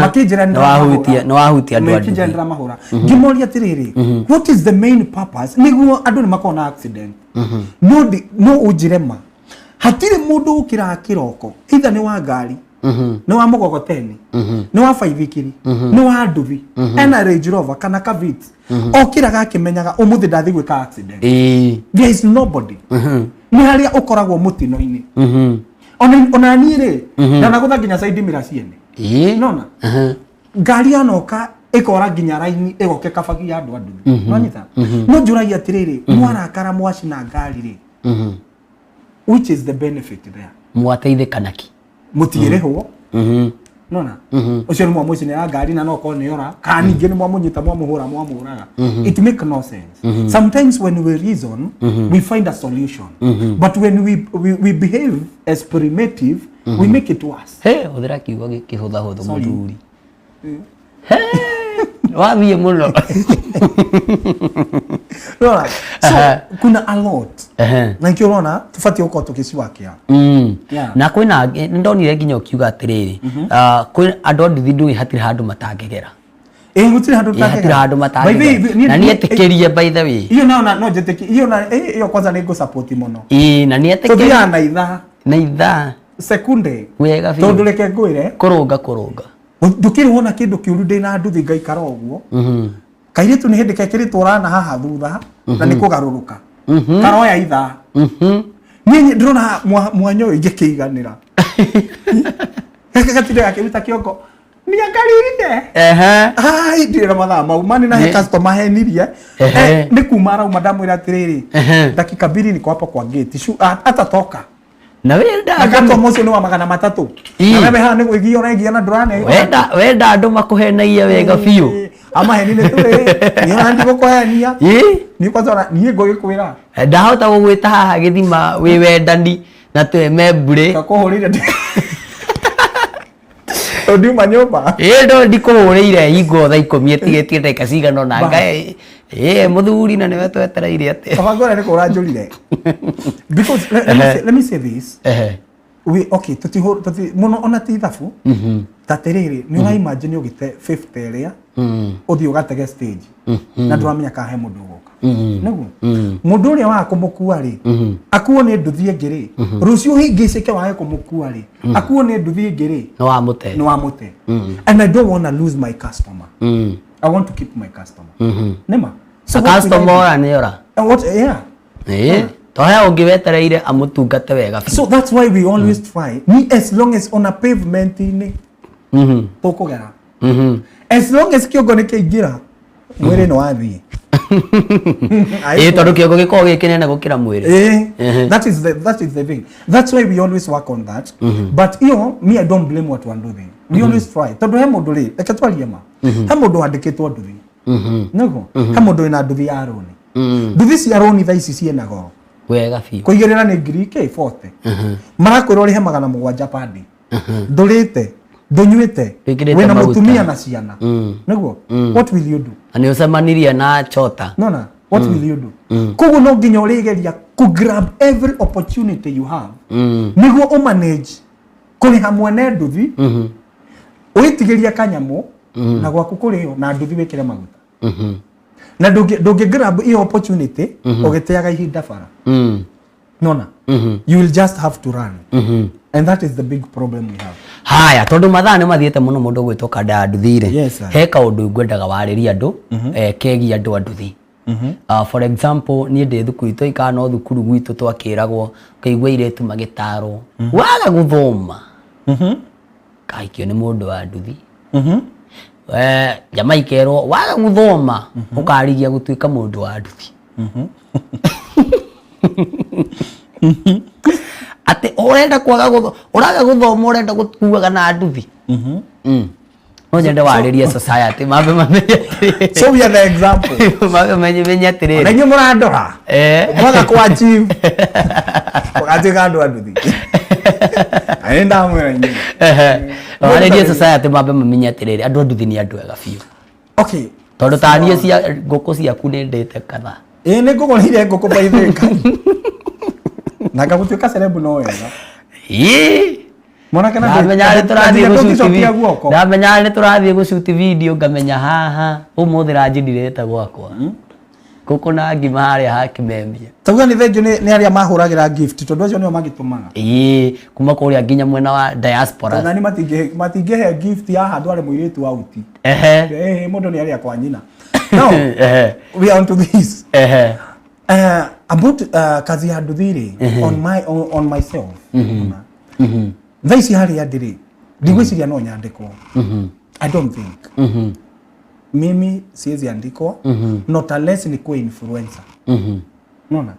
Makĩnjĩra nĩ Nĩwahutia nĩwahutia andũ a makĩnjĩra nduthi. ndĩramahũra. Ngĩmoria atĩrĩrĩ, what is the main purpose nĩguo andũ nĩ makorwo na accident? No no ũnjĩre ma, hatirĩ mũndũ ũkĩraga kĩroko, either nĩ wa ngari, nĩ wa mũgogoteni, nĩ wa baithikiri, nĩ wa nduthi, ena Range Rover kana ka Vitz, okĩraga akĩmenyaga ũmũthĩ ndathiĩ gwĩka accident. There is nobody. Nĩ harĩa ũkoragwo mũtino-inĩ. Ona niĩ rĩ, ndanagũtha nginya side mirror ciene. Nona ngari yanoka ĩkora nginya raini, ĩgoka ĩkabagia andũ a nduthi. Nwanyita no njũragia atĩrĩrĩ, mwarakara mwacina ngari rĩ, which is the benefit there? Mwateithĩka naki? Mũtigĩrĩhwo. Nona ũcio nĩ mwamũcinĩra ngari na no korwo nĩ ora, kana ningĩ nĩ mwamũnyita, mwamũhũra, mwamũraga. It make no sense. Sometimes when we reason, we find a solution, but when we behave as primitive, we make it worse. He hũthĩra kiugo gĩkĩhũthahũthũ. Sorry. Mũthuri. He, wathiĩ mũno. Unaona? So kuna a lot, na nikio ũrona tũbatiĩ gũkorwo tũgĩciwakia. Na kwĩna angĩ nĩ ndonire nginya ũkiuga atĩrĩrĩ, ah, kwĩ andũ a nduthi ndũĩ hatirĩ handũ matangĩgera. Ĩ, gũtirĩ handũ Ĩ, hatirĩ handũ By the way, matangĩgera, niĩ- na nĩ etĩkĩrie, by the way. Iyo nayo no njĩtĩkie iyo na iyo kwanza nĩ ngũsupport mũno. Ĩ, na nĩ etĩkĩrie. Tũthiaga na ithaa. Na ithaa. Sekunde. Wega biũ. Tondũ reke ngwĩre, kũrũnga kũrũnga. Ndũkĩrĩ wona kĩndũ kĩũru ndĩna nduthi ngaikara ũguo, kairĩtu nĩ hĩndĩ kekĩrĩtwo rana haha thutha na nĩ kũgarũrũka karoya ithaa. Niĩ ndĩrona mwanya ũyũ ingĩkĩiganĩra gaka gatinda gakĩruta kĩongo nĩangaririre. Ai, ndirĩ na mathaa mau mani na he customer henirie. Nĩ kuma arauma, ndamwĩra atĩrĩrĩ, "Dakika 2 niko hapa kwa gate." Shu atatoka. Na wenda Na customer ũcio nĩ wa 300. Na wewe haha nĩ gwĩgia ũregia na ndũrane. Wenda andũ makũhenagia wega biũ. Amaheni nĩ tũrĩ niĩ ona ndigũkũhenia. Niĩ kwanza ona niĩ ngũgĩkwĩra. Ndahota gũgwĩta haha gĩthima wĩ wendani na tweme mbure. Ngakũhũrĩire tondũ ndiuma nyũmba. Ĩ, ndo ndikũhũrĩire hingo thaa 10 ĩtigĩtie ndagĩka cigana ũna. Ngai ĩ mũthuri na nĩwe twetereire atĩ. Kaba ngwĩra nĩ kũra njũrire, because let me say this. We okay, tutihũ tuti mũno ona ti ithabu ta atĩrĩrĩ, nĩ ũra imagine ũgĩte 50 ĩrĩa ũthiĩ ũgatege stage na ndũramenya kana he mũndũ ũgũka, nĩguo mũndũ ũrĩa waga kũmũkua rĩ, akuo nĩ nduthi ĩngĩ rĩ, rũciũ hingĩcĩke wage kũmũkua rĩ, akuo nĩ nduthi ĩngĩ rĩ. Nĩ wamũte. Nĩ wamũte, and I don't wanna lose my customer. I want to keep my customer nĩma. So A what will I customer do? ora nĩ ora. What, yeah. Ĩ, to he ũngĩ wetereire amũtungate wega biũ. So that's why we always try ni as long as ona pavement-inĩ tũkũgera, as long as kĩongo nĩ kĩaingĩra. Mwĩrĩ nĩ wathiĩ. Ĩĩ, tondũ kĩongo gĩkoragwo gĩ kĩnene gũkĩra mwĩrĩ. That is the thing. That's why we always work on that. But iyo, me, I don't blame watu wa nduthi. We always try, tondu he mundu ri, reke twarie ma, he mundu wandikitwo nduthi, niguo he mundu wina nduthi ya roni. Nduthi cia roni thaa ici ciĩna goro. Wega biũ. Kũigĩrĩra nĩ ngiri k 40, marakwĩra ũrĩhe 700 pandi. Ndũrĩte, ndũnyuĩte, Wĩkĩrĩte wĩna maguta. Mũtumia na ciana, nĩguo, what will you do? Na nĩ ũcemanirie na chota. Nona, what will you do? Koguo no nginya ũrĩgeria ku grab every opportunity you have nĩguo ũmanage kũrĩha mwene nduthi, wĩtigĩrie kanyamũ na gwaku kũrĩo na nduthi wĩkĩre maguta, na ndũngĩ grab iyo opportunity ũgĩteaga ihinda bara. Nona, you will just have to run, and that is the big problem we have. Haya, tondũ mathaa nĩ mathiĩte mũno, mũndũ ũgwĩtwo kanda ya nduthi rĩ, Yes, sir. he kaũndũ ngwendaga warĩrie andũ kegiĩ andũ a nduthi. For example, niĩ ndĩ thukuru itũ ikana no thukuru gwitũ twakĩragwo, ũkaigua airĩtu magĩtarwo, waga gũthoma kahikio nĩ mũndũ wa nduthi. Jama ikerwo, waga gũthoma ũkarigia gũtuĩka mũndũ wa nduthi, atĩ ũrenda kwaga ũraga gũthoma, ũrenda gũkuaga na nduthi. No nyende warĩrie society mambe mamenye atĩrĩrĩ. So we are the example. Mambe menye Na atĩrĩrĩ, inyuĩ mũrandora, mwaga ku achieve mũgatuĩka andũ a nduthi, na nĩ ndamwĩra inyuĩ. Ehe. Warĩrie society mambe mamenye atĩrĩrĩ, andũ a nduthi nĩ andũ ega biũ. Tondũ ta niĩ cia ngũkũ ciaku nĩ ndĩte kadhaa. Ĩĩ, nĩ ngũgũrĩire ngũkũ baithĩka na ngagũtuĩka celeb no wega. Ĩĩ. Mwanake na Ndamenya nĩ tũrathiĩ ndũngĩcokia guoko. Ndamenya nĩ tũrathiĩ gũcuti video, ngamenya haha ũmũthĩ ranji ndirĩte gwakwa, ngũkũ na ngima harĩa ha Kimembia. Tauga nĩ thengiũ nĩ arĩa mahũragĩra gift, tondũ acio nĩo magĩtũmaga. Ĩĩ, kuma kũrĩa nginya mwena wa diaspora. Onani matingĩhe gift ya handũ arĩ mũirĩtu auti. Mũndũ nĩ arĩa kwa nyina. No we are on to this. About kazi ya nduthi rĩ, on myself, thaa ici harĩa ndĩrĩ, ndigwĩciria no nyandĩkwo. I don't think mimi siwezi andikwa, not unless nikuwe influencer. Nona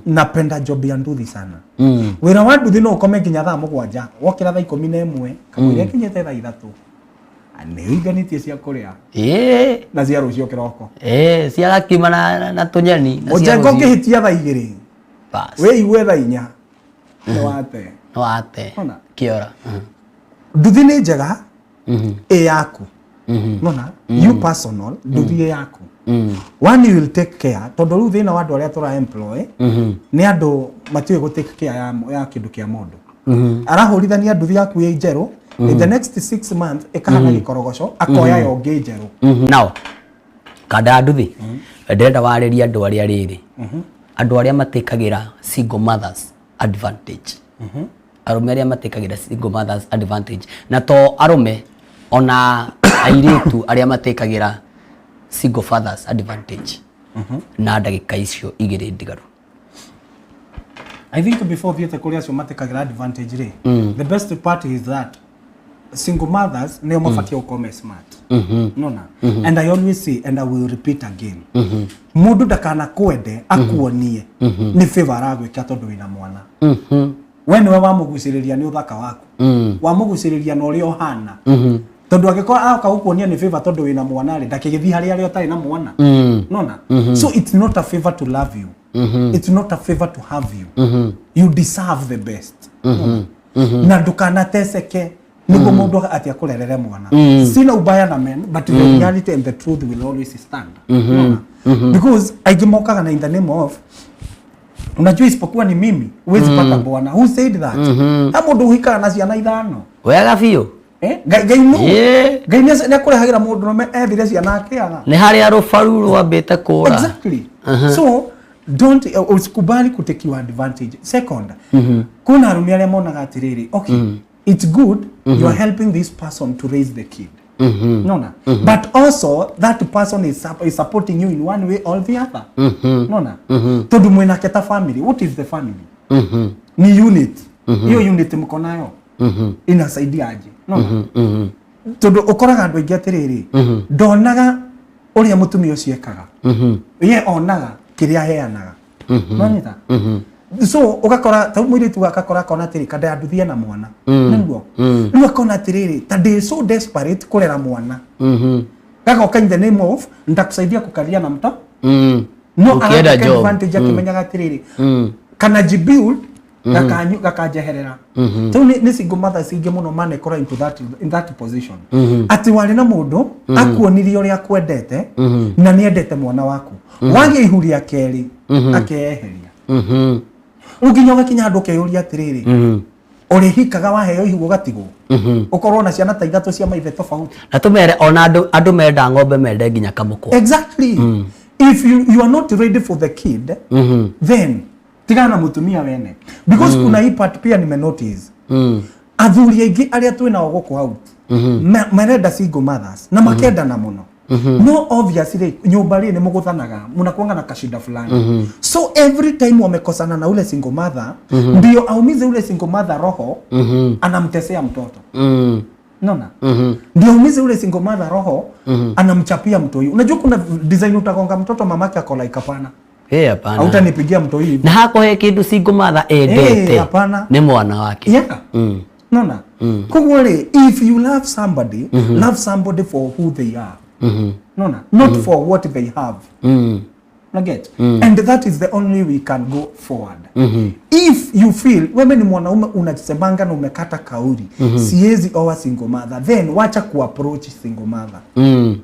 napenda job ya nduthi sana. Wĩra wa nduthi no ũkome nginya thaa 7, wokĩra thaa 11, kamũira ĩkinyĩte thaa 3, nĩ ũiganĩtie cia kũrĩa na cia rũciũ kĩroko. Ĩĩ, cia gakima na tũnyeni na cia Mũjengo rũciũ. ũngĩhĩtia thaa 2, Bas. wĩigue thaa 4 nĩ wate. No wate. Ona. Kĩora. Nduthi nĩ njega ĩ yaku. Nona, you personal, nduthi ĩ yaku, one, you will take care, tondũ rĩu thĩna wa andũ arĩa tũra employ nĩ andũ matiũĩ gũ take care ya kĩndũ kĩa mũndũ. Arahũrithania nduthi yaku ĩ njerũ, in the next 6 months ĩkahana gĩkorogoco, akoya yo ngĩ njerũ. Now, kanda ya nduthi, ndĩrenda warĩrie andũ arĩa rĩrĩ, andũ arĩa matĩkagĩra single mothers advantage, arũme arĩa matĩkagĩra single mothers advantage, na to arũme, ona airĩtu arĩa matĩkagĩra single fathers advantage, na ndagĩka icio igĩrĩ ndigaru. I think before thiĩte kũrĩ acio matĩkagĩra advantage rĩ, the best part is that single mothers nĩo mabatiĩ gũkorwo me smart. Nona, and I always say and I will repeat again, mũndũ ndakanakwende akuonie nĩ favor aragwĩka tondũ wĩna mwana. We nĩwe wamũgucĩrĩria nĩ ũthaka waku, wamũgucĩrĩria na ũrĩa ũhana, tondũ angĩkorwo agoka gũkuonia nĩ favor tondũ wĩna mwana rĩ, ndakĩgĩthiĩ harĩa arĩa ũtarĩ na mwana. Nona, so it's not a favor to love you, it's not a favor to have you. You deserve the best. Nona? Na ndũkanateceke nĩguo mũndũ atĩ akũrerere mwana. Sina ubaya na men, but the reality and the truth will always stand. Nona? Because aingĩ mokaga na in the name of, unajua isipokuwa ni mimi huwezi pata bwana. Who said that? Ha, mũndũ ũhikaga na ciana ithano. Wega biũ. Eh? Ngai nũ? Ĩĩ. Ngai nĩ akũrehagĩra mũndũ rũme ethire ciana akĩaga. Nĩ harĩa rũbaru rwambĩte kũra. Exactly. So don't usikubali kutekiwa advantage. Second, kuna arũme arĩa monaga atĩrĩrĩ, okay, it's good you are helping this person to raise the kid, nona, but also that person is supporting you in one way or the other. Nona, tondũ mwĩnake ta family. What is the family? Ni unit. Hiyo unit mko nayo inasaidia aje? Nona, tondũ ũkoraga andũ aingĩ atĩrĩrĩ, ndonaga Ũrĩa mũtumia ũcio ekaga, ye onaga kĩrĩa aheanaga, nonyita. So ũgakora ta mũirĩtu agakora akona atĩrĩ, kanda ya nduthi ena mwana, nĩguo rĩu akona atĩrĩrĩ, ta ndĩ so desperate kũrera mwana, gagoka in the name of nitakusaidia kukalia na mto. No Ukienda aratake job. advantage akimenyaga atĩrĩrĩ, kana jibuild gakanyu gakanjeherera. Rĩu nĩ single mothers ingĩ mũno manekora into that, in that position, atĩ warĩ na mũndũ akuonirie ũrĩa akwendete na nĩ endete mwana waku, wagĩa ihu rĩa kerĩ akeyeheria. Rĩu nginya ũgakinya handũ ũkeyũria atĩrĩrĩ, ũrĩhikaga waheo ihu ũgatigwo, ũkorwo na ciana ta ithatũ cia maithe tofauti. Na tũmere ona andũ menda ng'ombe mende nginya kamũkwa. Exactly. If you are not ready for the kid, then tigana na mutumia wene, because kuna hii part pia nimenotice, athuri aingĩ arĩa twĩ nao gũkũ out marenda single mothers na makendana mũno, no obviously nyũmba rĩ nĩ mũgũthanaga, mnakuanga na kashida fulani. So every time wamekosana na ule single mother, ndio aumize ule single mother roho, anamtesea mtoto. Naona ndio aumize ule single mother roho, anamchapia mtoi. Unajua kuna design utagonga mtoto, mamake ako like, "Hapana." Eh, hapana. "Hautanipigia mtoi hivi." Na hako he kindu single mother endete Eh, hapana. nĩ mwana wake. Yeah. Naona koguo rĩ, if you love somebody, love somebody for who they are, naona, not for what they have. Naget? And that is the only we can go forward. If you feel wewe ni mwanaume unasemanga na umekata kauli, "Siwezi oa single mother," then wacha kuapproach single mother.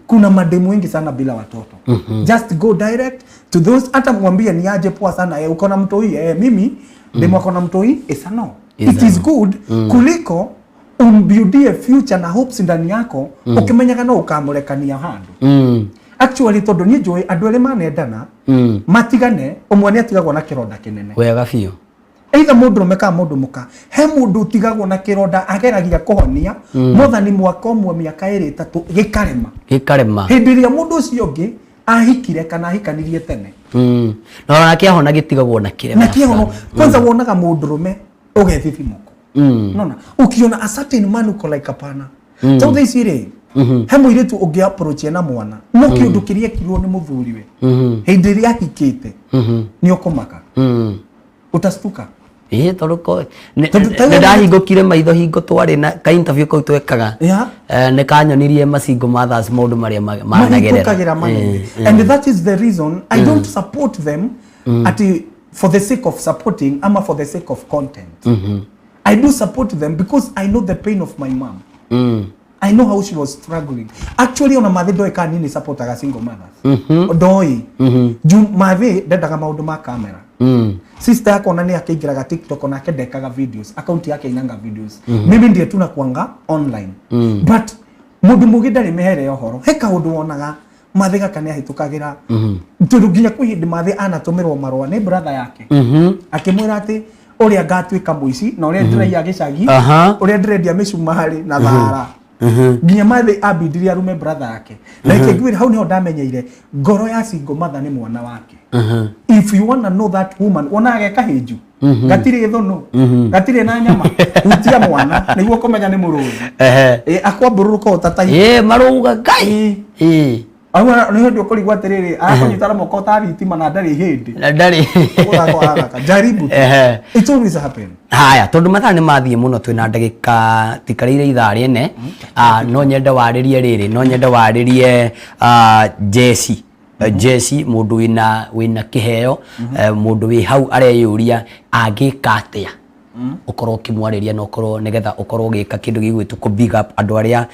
Kuna mademu wengi sana bila watoto. Just go direct to those, hata mwambie, "Ni aje? Poa sana. Eh, uko na mtoi?" "Eh, mimi demu ako na mtoi." Is a no. Is It a is no. good kuliko umbuildie future na hopes ndani yako ukimenyaga no ukamũrekania handũ. Actually, tondu niĩ njũĩ andũ erĩ manendana, matigane, ũmwe nĩ atigagwo na kĩronda kĩnene. Wega biũ. Either mũndũrũme kana mũndũ mũka, he mũndũ ũtigagwo na kĩronda ageragia kũhonia mothani mwaka ũmwe, mĩaka 2, 3, gĩkarema. Gĩkarema. Hĩndĩ ĩrĩa mũndũ ũcio ũngĩ ahikire kana ahikanirie tene. Na ona kĩahona gĩtigagwo na kĩrema. Na kĩhono kwanza wonaga mũndũrũme ũgethithimũko. Nona ukiona a certain man, uko like, "Hapana." Mm. Thaa ici rĩ, he mũirĩtu ũngĩ approach na mwana, no kĩũndũ kĩrĩa ekirwo nĩ mũthuriwe hĩndĩ ĩrĩa ahikĩte, nĩ ũkũmaka. Utastuka. Ĩĩ, tondũ Tondũ nĩ ndahingũkire maitho hingo twarĩ na ka interview kau twekaga. Yeah. Eh, nĩ kanyonirie ma single mothers maũndũ marĩa managerera. Mahingũkagĩra manene. And that is the reason I don't support them ati for the sake of supporting ama for the sake of content. I do support them because I know the pain of my mom. I know how she was struggling. Actually, ona mathi ndoĩ kana nini supportaga single mothers. Ndoĩ. Juu mathi ndendaga maũndũ ma camera. Sister yakwa ona nĩ akĩingĩraga TikTok, onake ndekaga videos. Account yake inanga videos. Mimi ndiye tunakuanga online. But mũndũ mũgĩ ndarĩ mĩhere ya ũhoro. He kaũndũ wonaga mathi gaka nĩ ahĩtũkagĩra. Tondũ nginya kwĩ hĩndĩ mathi anatũmĩrwo marũa nĩ brother yake, akĩmwĩra atĩ ũrĩa ngatuĩka mũici na ũrĩa ndĩraiya gĩcagi, ũrĩa ndĩrendia mĩcumarĩ na thara, nginya mathi ambindirie arume brother yake. Na ikĩnguĩra hau nĩho ndamenyeire ngoro ya single mother nĩ mwana wake. If you wanna know that woman, wonaga ge kahĩnju gatirĩ thũnũ, gatirĩ na nyama, hutia mwana nĩguo kũmenya nĩ mũrũthi. Akwambũrũrũka ũtata. Ĩĩ, marũga ngai. Ĩĩ. Nĩ hĩndĩ ũkũrigwo atĩrĩrĩ, arakũnyita na moko ta thitima na ndarĩ hĩndĩ. Na ndarĩ. Gũthaka arathaka jaribu tu. It always happen. Haya, tondũ mathaa nĩ mathiĩ mũno, twĩna ndagĩka tikarĩire ithaa rĩene. Ah, no nyende warĩrie rĩrĩ, no nyende warĩrie, ah, Jesse. Jesse, mũndũ wĩna kĩheo, mũndũ wĩ hau areyũria angĩka atĩa, ũkorwo ũkĩmwarĩria na ũkorwo nĩgetha ũkorwo ũgĩka kĩndũ gĩgwĩtwo kũ big up andũ arĩa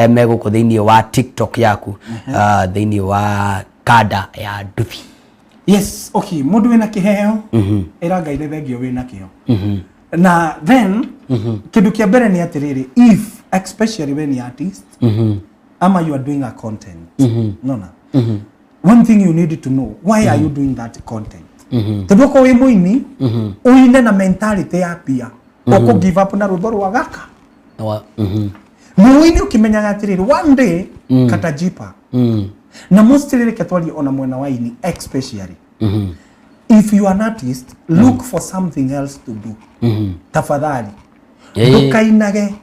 me gũkũ thĩinĩ wa TikTok yaku, ah, thĩinĩ wa kanda ya nduthi. Yes, okay, mũndũ wĩna kĩheo, ĩra Ngai nĩ thengio wĩna kĩo. Na then kĩndũ kĩa mbere nĩ atĩrĩrĩ, if especially when you artist ama you are doing a content, nona one thing you need to know, why are you doing that content? Tondũ okorwo wĩ mũini, ũine na mentality ya pia ũkũ give up na rwĩmbo rwa gaka. Mũini ũkĩmenyaga atĩrĩrĩ, one day katajipa. Na mostly reke twarie ona mwena wa ini, especially if you are an artist, look for something else to do, tafadhali. Ndũkainage.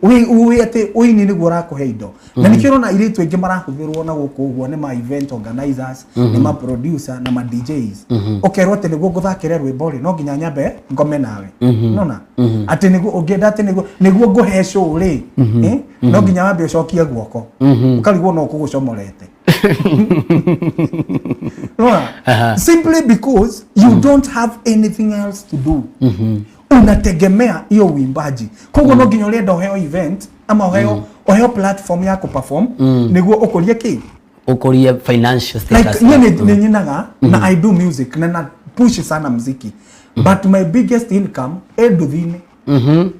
Wĩ atĩ ũini nĩguo ũrakũhe indo, na nĩkĩo ũrona airĩtu aingĩ marahũthĩrwo na gũkũ ũguo nĩ ma event organizers, nĩ ma producer na ma DJs. Ũkerwo atĩ nĩguo ngũthakĩre rwĩmbo rĩ, no nginya nyambe ngome nawe. Nona atĩ nĩguo ũngĩenda atĩ nĩguo ngũhe show rĩ, no nginya wambe ũcokie guoko, ũkarigwo no ũkũgũcomorete. Unaona? Simply because you don't have anything else to do, unategemea hiyo uimbaji. Koguo no nginya ũrenda ũheo event ama ũheo platform ya kuperform nĩguo ũkũrie kĩ? Ũkũrie financial Like status. niĩ nĩ nyinaga na I do music na push sana mziki, but my biggest income ĩ nduthi-inĩ.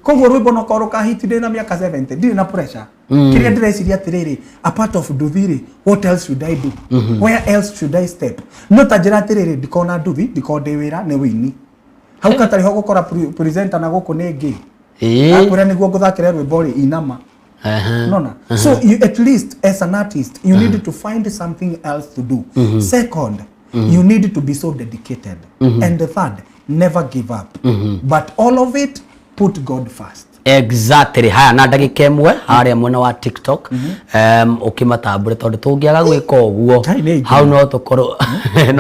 Koguo rwĩmbo no korwo rũkahiti ndĩ na mĩaka 70, ndirĩ na pressure. Kĩrĩa ndĩreciria atĩrĩrĩ, a part of nduthi rĩ, what else should I do? Where else should I step? No ta njĩra atĩrĩrĩ, ndikona nduthi, ndikona ndĩ wĩra nĩ wĩini hau katarĩ ho gũkora presenter na gũkũ nĩ ngĩ akwĩra nĩguo ngũthakĩre rwĩmbo rĩ, inama. Nona so you, at least as an artist, you need to find something else to do. Second, you need to be so dedicated. And the third, never give up. But all of it, put God first. Exactly. Haya, na ndagĩka ĩmwe harĩa mwena wa TikTok, ũkĩmatambũre, tondũ tũngĩaga gwĩka ũguo, Ngai nĩ aingĩ. hau no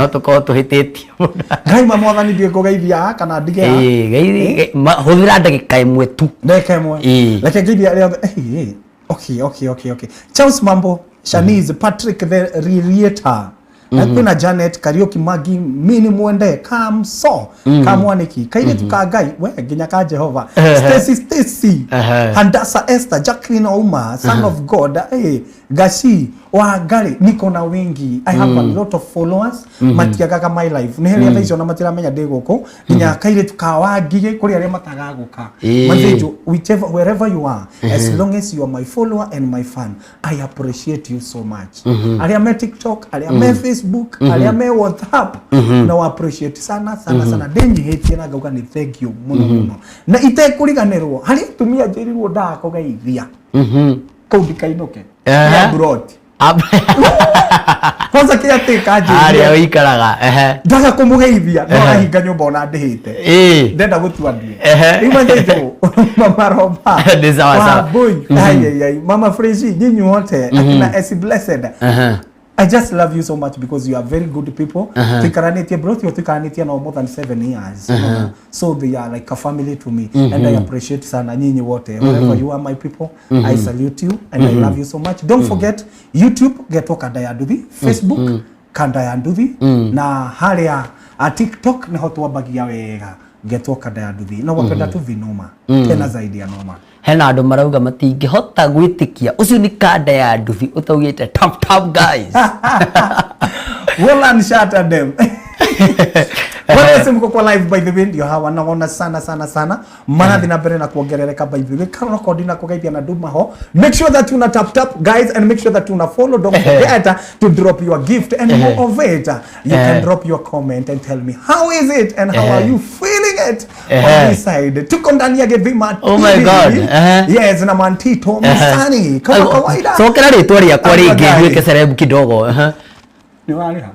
tũkorwo tũhĩtĩtie mũno. Ngai ma Mwathani, ndiĩ ngũgeithia haha kana ndige haha? Ĩĩ, hũthĩra ndagĩka ĩmwe tu. Ndagĩka ĩmwe. Ĩĩ. Reke ngeithie arĩa othe. Eh, eh. Okay, Charles Mambo, Shanice, Patrick the Realtor, kwĩna Janet Kariuki, Magi Mini, Mwende Kamso, Kamwaniki, kairĩtu ka Ngai we nginya ka Jehova, Stacy, Stacy, Handasa, Esther, Jacqueline Ouma, son of God, Gashi wa Ngari. Niko na wengi. I have a lot of followers matiagaga my life nĩ harĩa thaa icio na matiramenya ndĩ gũkũ, nginya kairĩtu ka Wangigĩ, kũrĩ arĩa matagagũka. Manzejo, whichever, wherever you are, as long as you are my follower and my fan, I appreciate you so much. Arĩa me TikTok, arĩa me Facebook, arĩa me WhatsApp, na wa appreciate sana sana sana. Ndĩnyihĩtie na ngauga nĩ thank you mũno mũno, na itekũriganĩrwo harĩ atumia njĩrirwo ndakũgeithia kũu ndikainũke. Ya broti kwanza kĩatĩ Harĩa kanjĩrire ũikaraga, ehe. Ndaga kũmũgeithia no ahinga nyũmba ona ndĩhĩte. Ndenda gũtua ndue. Rĩu manjenjo, mama Roba. Nĩ sawa sawa. Wambui. Ai, ai, ai. Mama Freshi, nyinyi wote, akina Esi Blessed, I just love you so much because you are very good people. Tuikaranĩtie bro, tuikaranĩtie no more than 7 years. So they are like a family to me and I appreciate sana nyinyi wote. Wherever you are, my people, I salute you and I love you so much. Don't forget YouTube, getwo Kanda ya Nduthi, Facebook, Kanda ya Nduthi, na harĩa a TikTok niho twambagia wega, getwo Kanda ya Nduthi. No wapenda tu vinoma. Tena zaidi ya noma. Hena andũ marauga matingĩhota gwĩtĩkia ũcio nĩ Kanda ya Nduthi ũtaugĩte tap tap, guys. Wolan shatter them. Wale mko kwa live, by the way, ndio hawa naona sana sana sana marathi na mbere na kuongerereka. By the way, kana kodi na kugeithia na nduma ho, make sure that una tap tap, guys, and make sure that una follow. Don't forget to drop your gift and more of it, you can drop your comment and tell me how is it and how are you feeling it on this side. Tuko ndani ya Githima Oh my TV. God. Yes, na Mantito Msanii kama kawaida. Cokera rĩtwa rĩakwa Andũ rĩngĩ. Ngai. Nduĩke celeb kidogo. Ni waliha.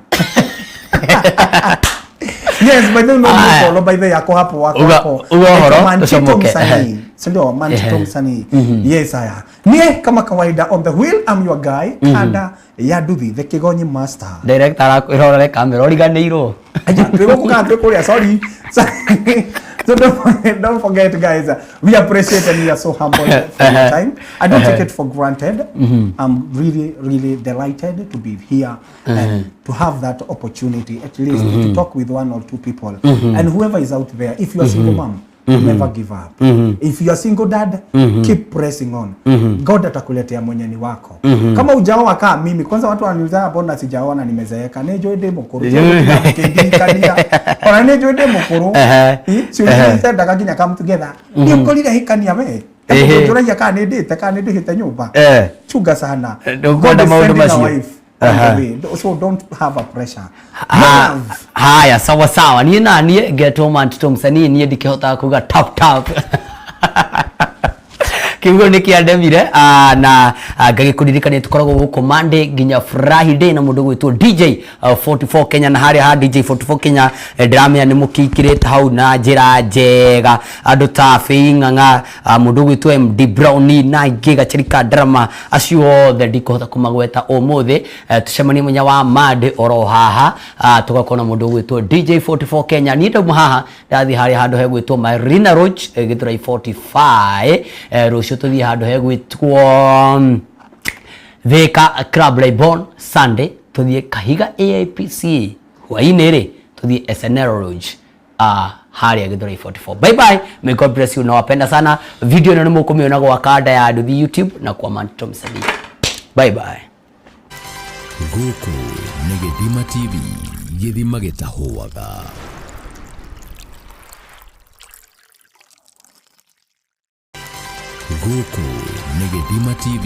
Yes, by the way, no Aya. follow by the way yako hapo, wako hapo. Uga Naitwa ũhoro, Mantito tũcomoke. Msanii. Si ndio Mantito Msanii? Yes, haya. Nie kama kawaida on the wheel, I'm your guy, Kanda ya Nduthi, the Kigonyi master. Director arakwĩrorere kamera ũriganĩirwo. Aya, twĩ gũkũ kana twĩ kũrĩa, sorry. So don't forget, guys, we appreciate and we are so humble for your time. I don't take it for granted. I'm really, really delighted to be here and to have that opportunity at least to talk with one or two people. And whoever is out there, if you are single mom, never give up. If you are single dad, keep pressing on. God atakuletea mwenye ni wako. Kama hujaoa kaa mimi, kwanza watu wananiuliza mbona sijaoa na nimezeeka. Nĩ njũĩ ndĩ mũkũrũ. Kĩndirikania. Ona nĩ njũĩ ndĩ mũkũrũ. Ciũria itendaga nginya come together. Nĩ ũkorire hikania we. Njũragia kana nĩ ndĩte kana nĩ ndĩhĩte nyũmba. Chunga sana. Ndũkwenda God is maũndũ sending a macio. wife on the way. So don't have a pressure. Love. Haya, sawa sawa. Niĩ na niĩ ngetwo Mantito Msanii, niĩ ndikĩhotaga kuga tap tap. Kiugo nĩ kĩandemire na ngagĩkũririkania tũkoragwo gũkũ Monday nginya Friday na mũndũ gwĩtwo DJ 44 Kenya, na harĩa ha DJ 44 Kenya ndĩramenya nĩ mũkĩingĩrĩte hau na njĩra njega, andũ ta Fei Ng'ang'a, mũndũ gwĩtwo MD Brownie na ingĩ Gacheri Drama, acio othe ndikũhota kũmagweta ũmũthĩ. Tũcemanie mũthenya wa Monday oro haha, tũgakorwo na mũndũ gwĩtwo DJ 44 Kenya. Niĩ ndauma haha ndathiĩ harĩa handũ hegwĩtwo Marina Lodge, Gĩthũrai 45. Rũciũ tũthiĩ handũ hegwĩtwo Thika Club Laibon. Sunday tũthiĩ Kahiga AIPCA. Hwaĩ-inĩ rĩ tũthiĩ SNL Lodge, harĩa Gĩthũrai 44. Bye bye, may God bless you, nawapenda sana. Video ĩno nĩ mũkũmĩona gwa Kanda ya Nduthi YouTube na kwa Manto Msanii. Bye bye. Gũkũ nĩ Gĩthima TV, gĩthima gĩtahũaga. Gũkũ nĩ Gĩthima TV.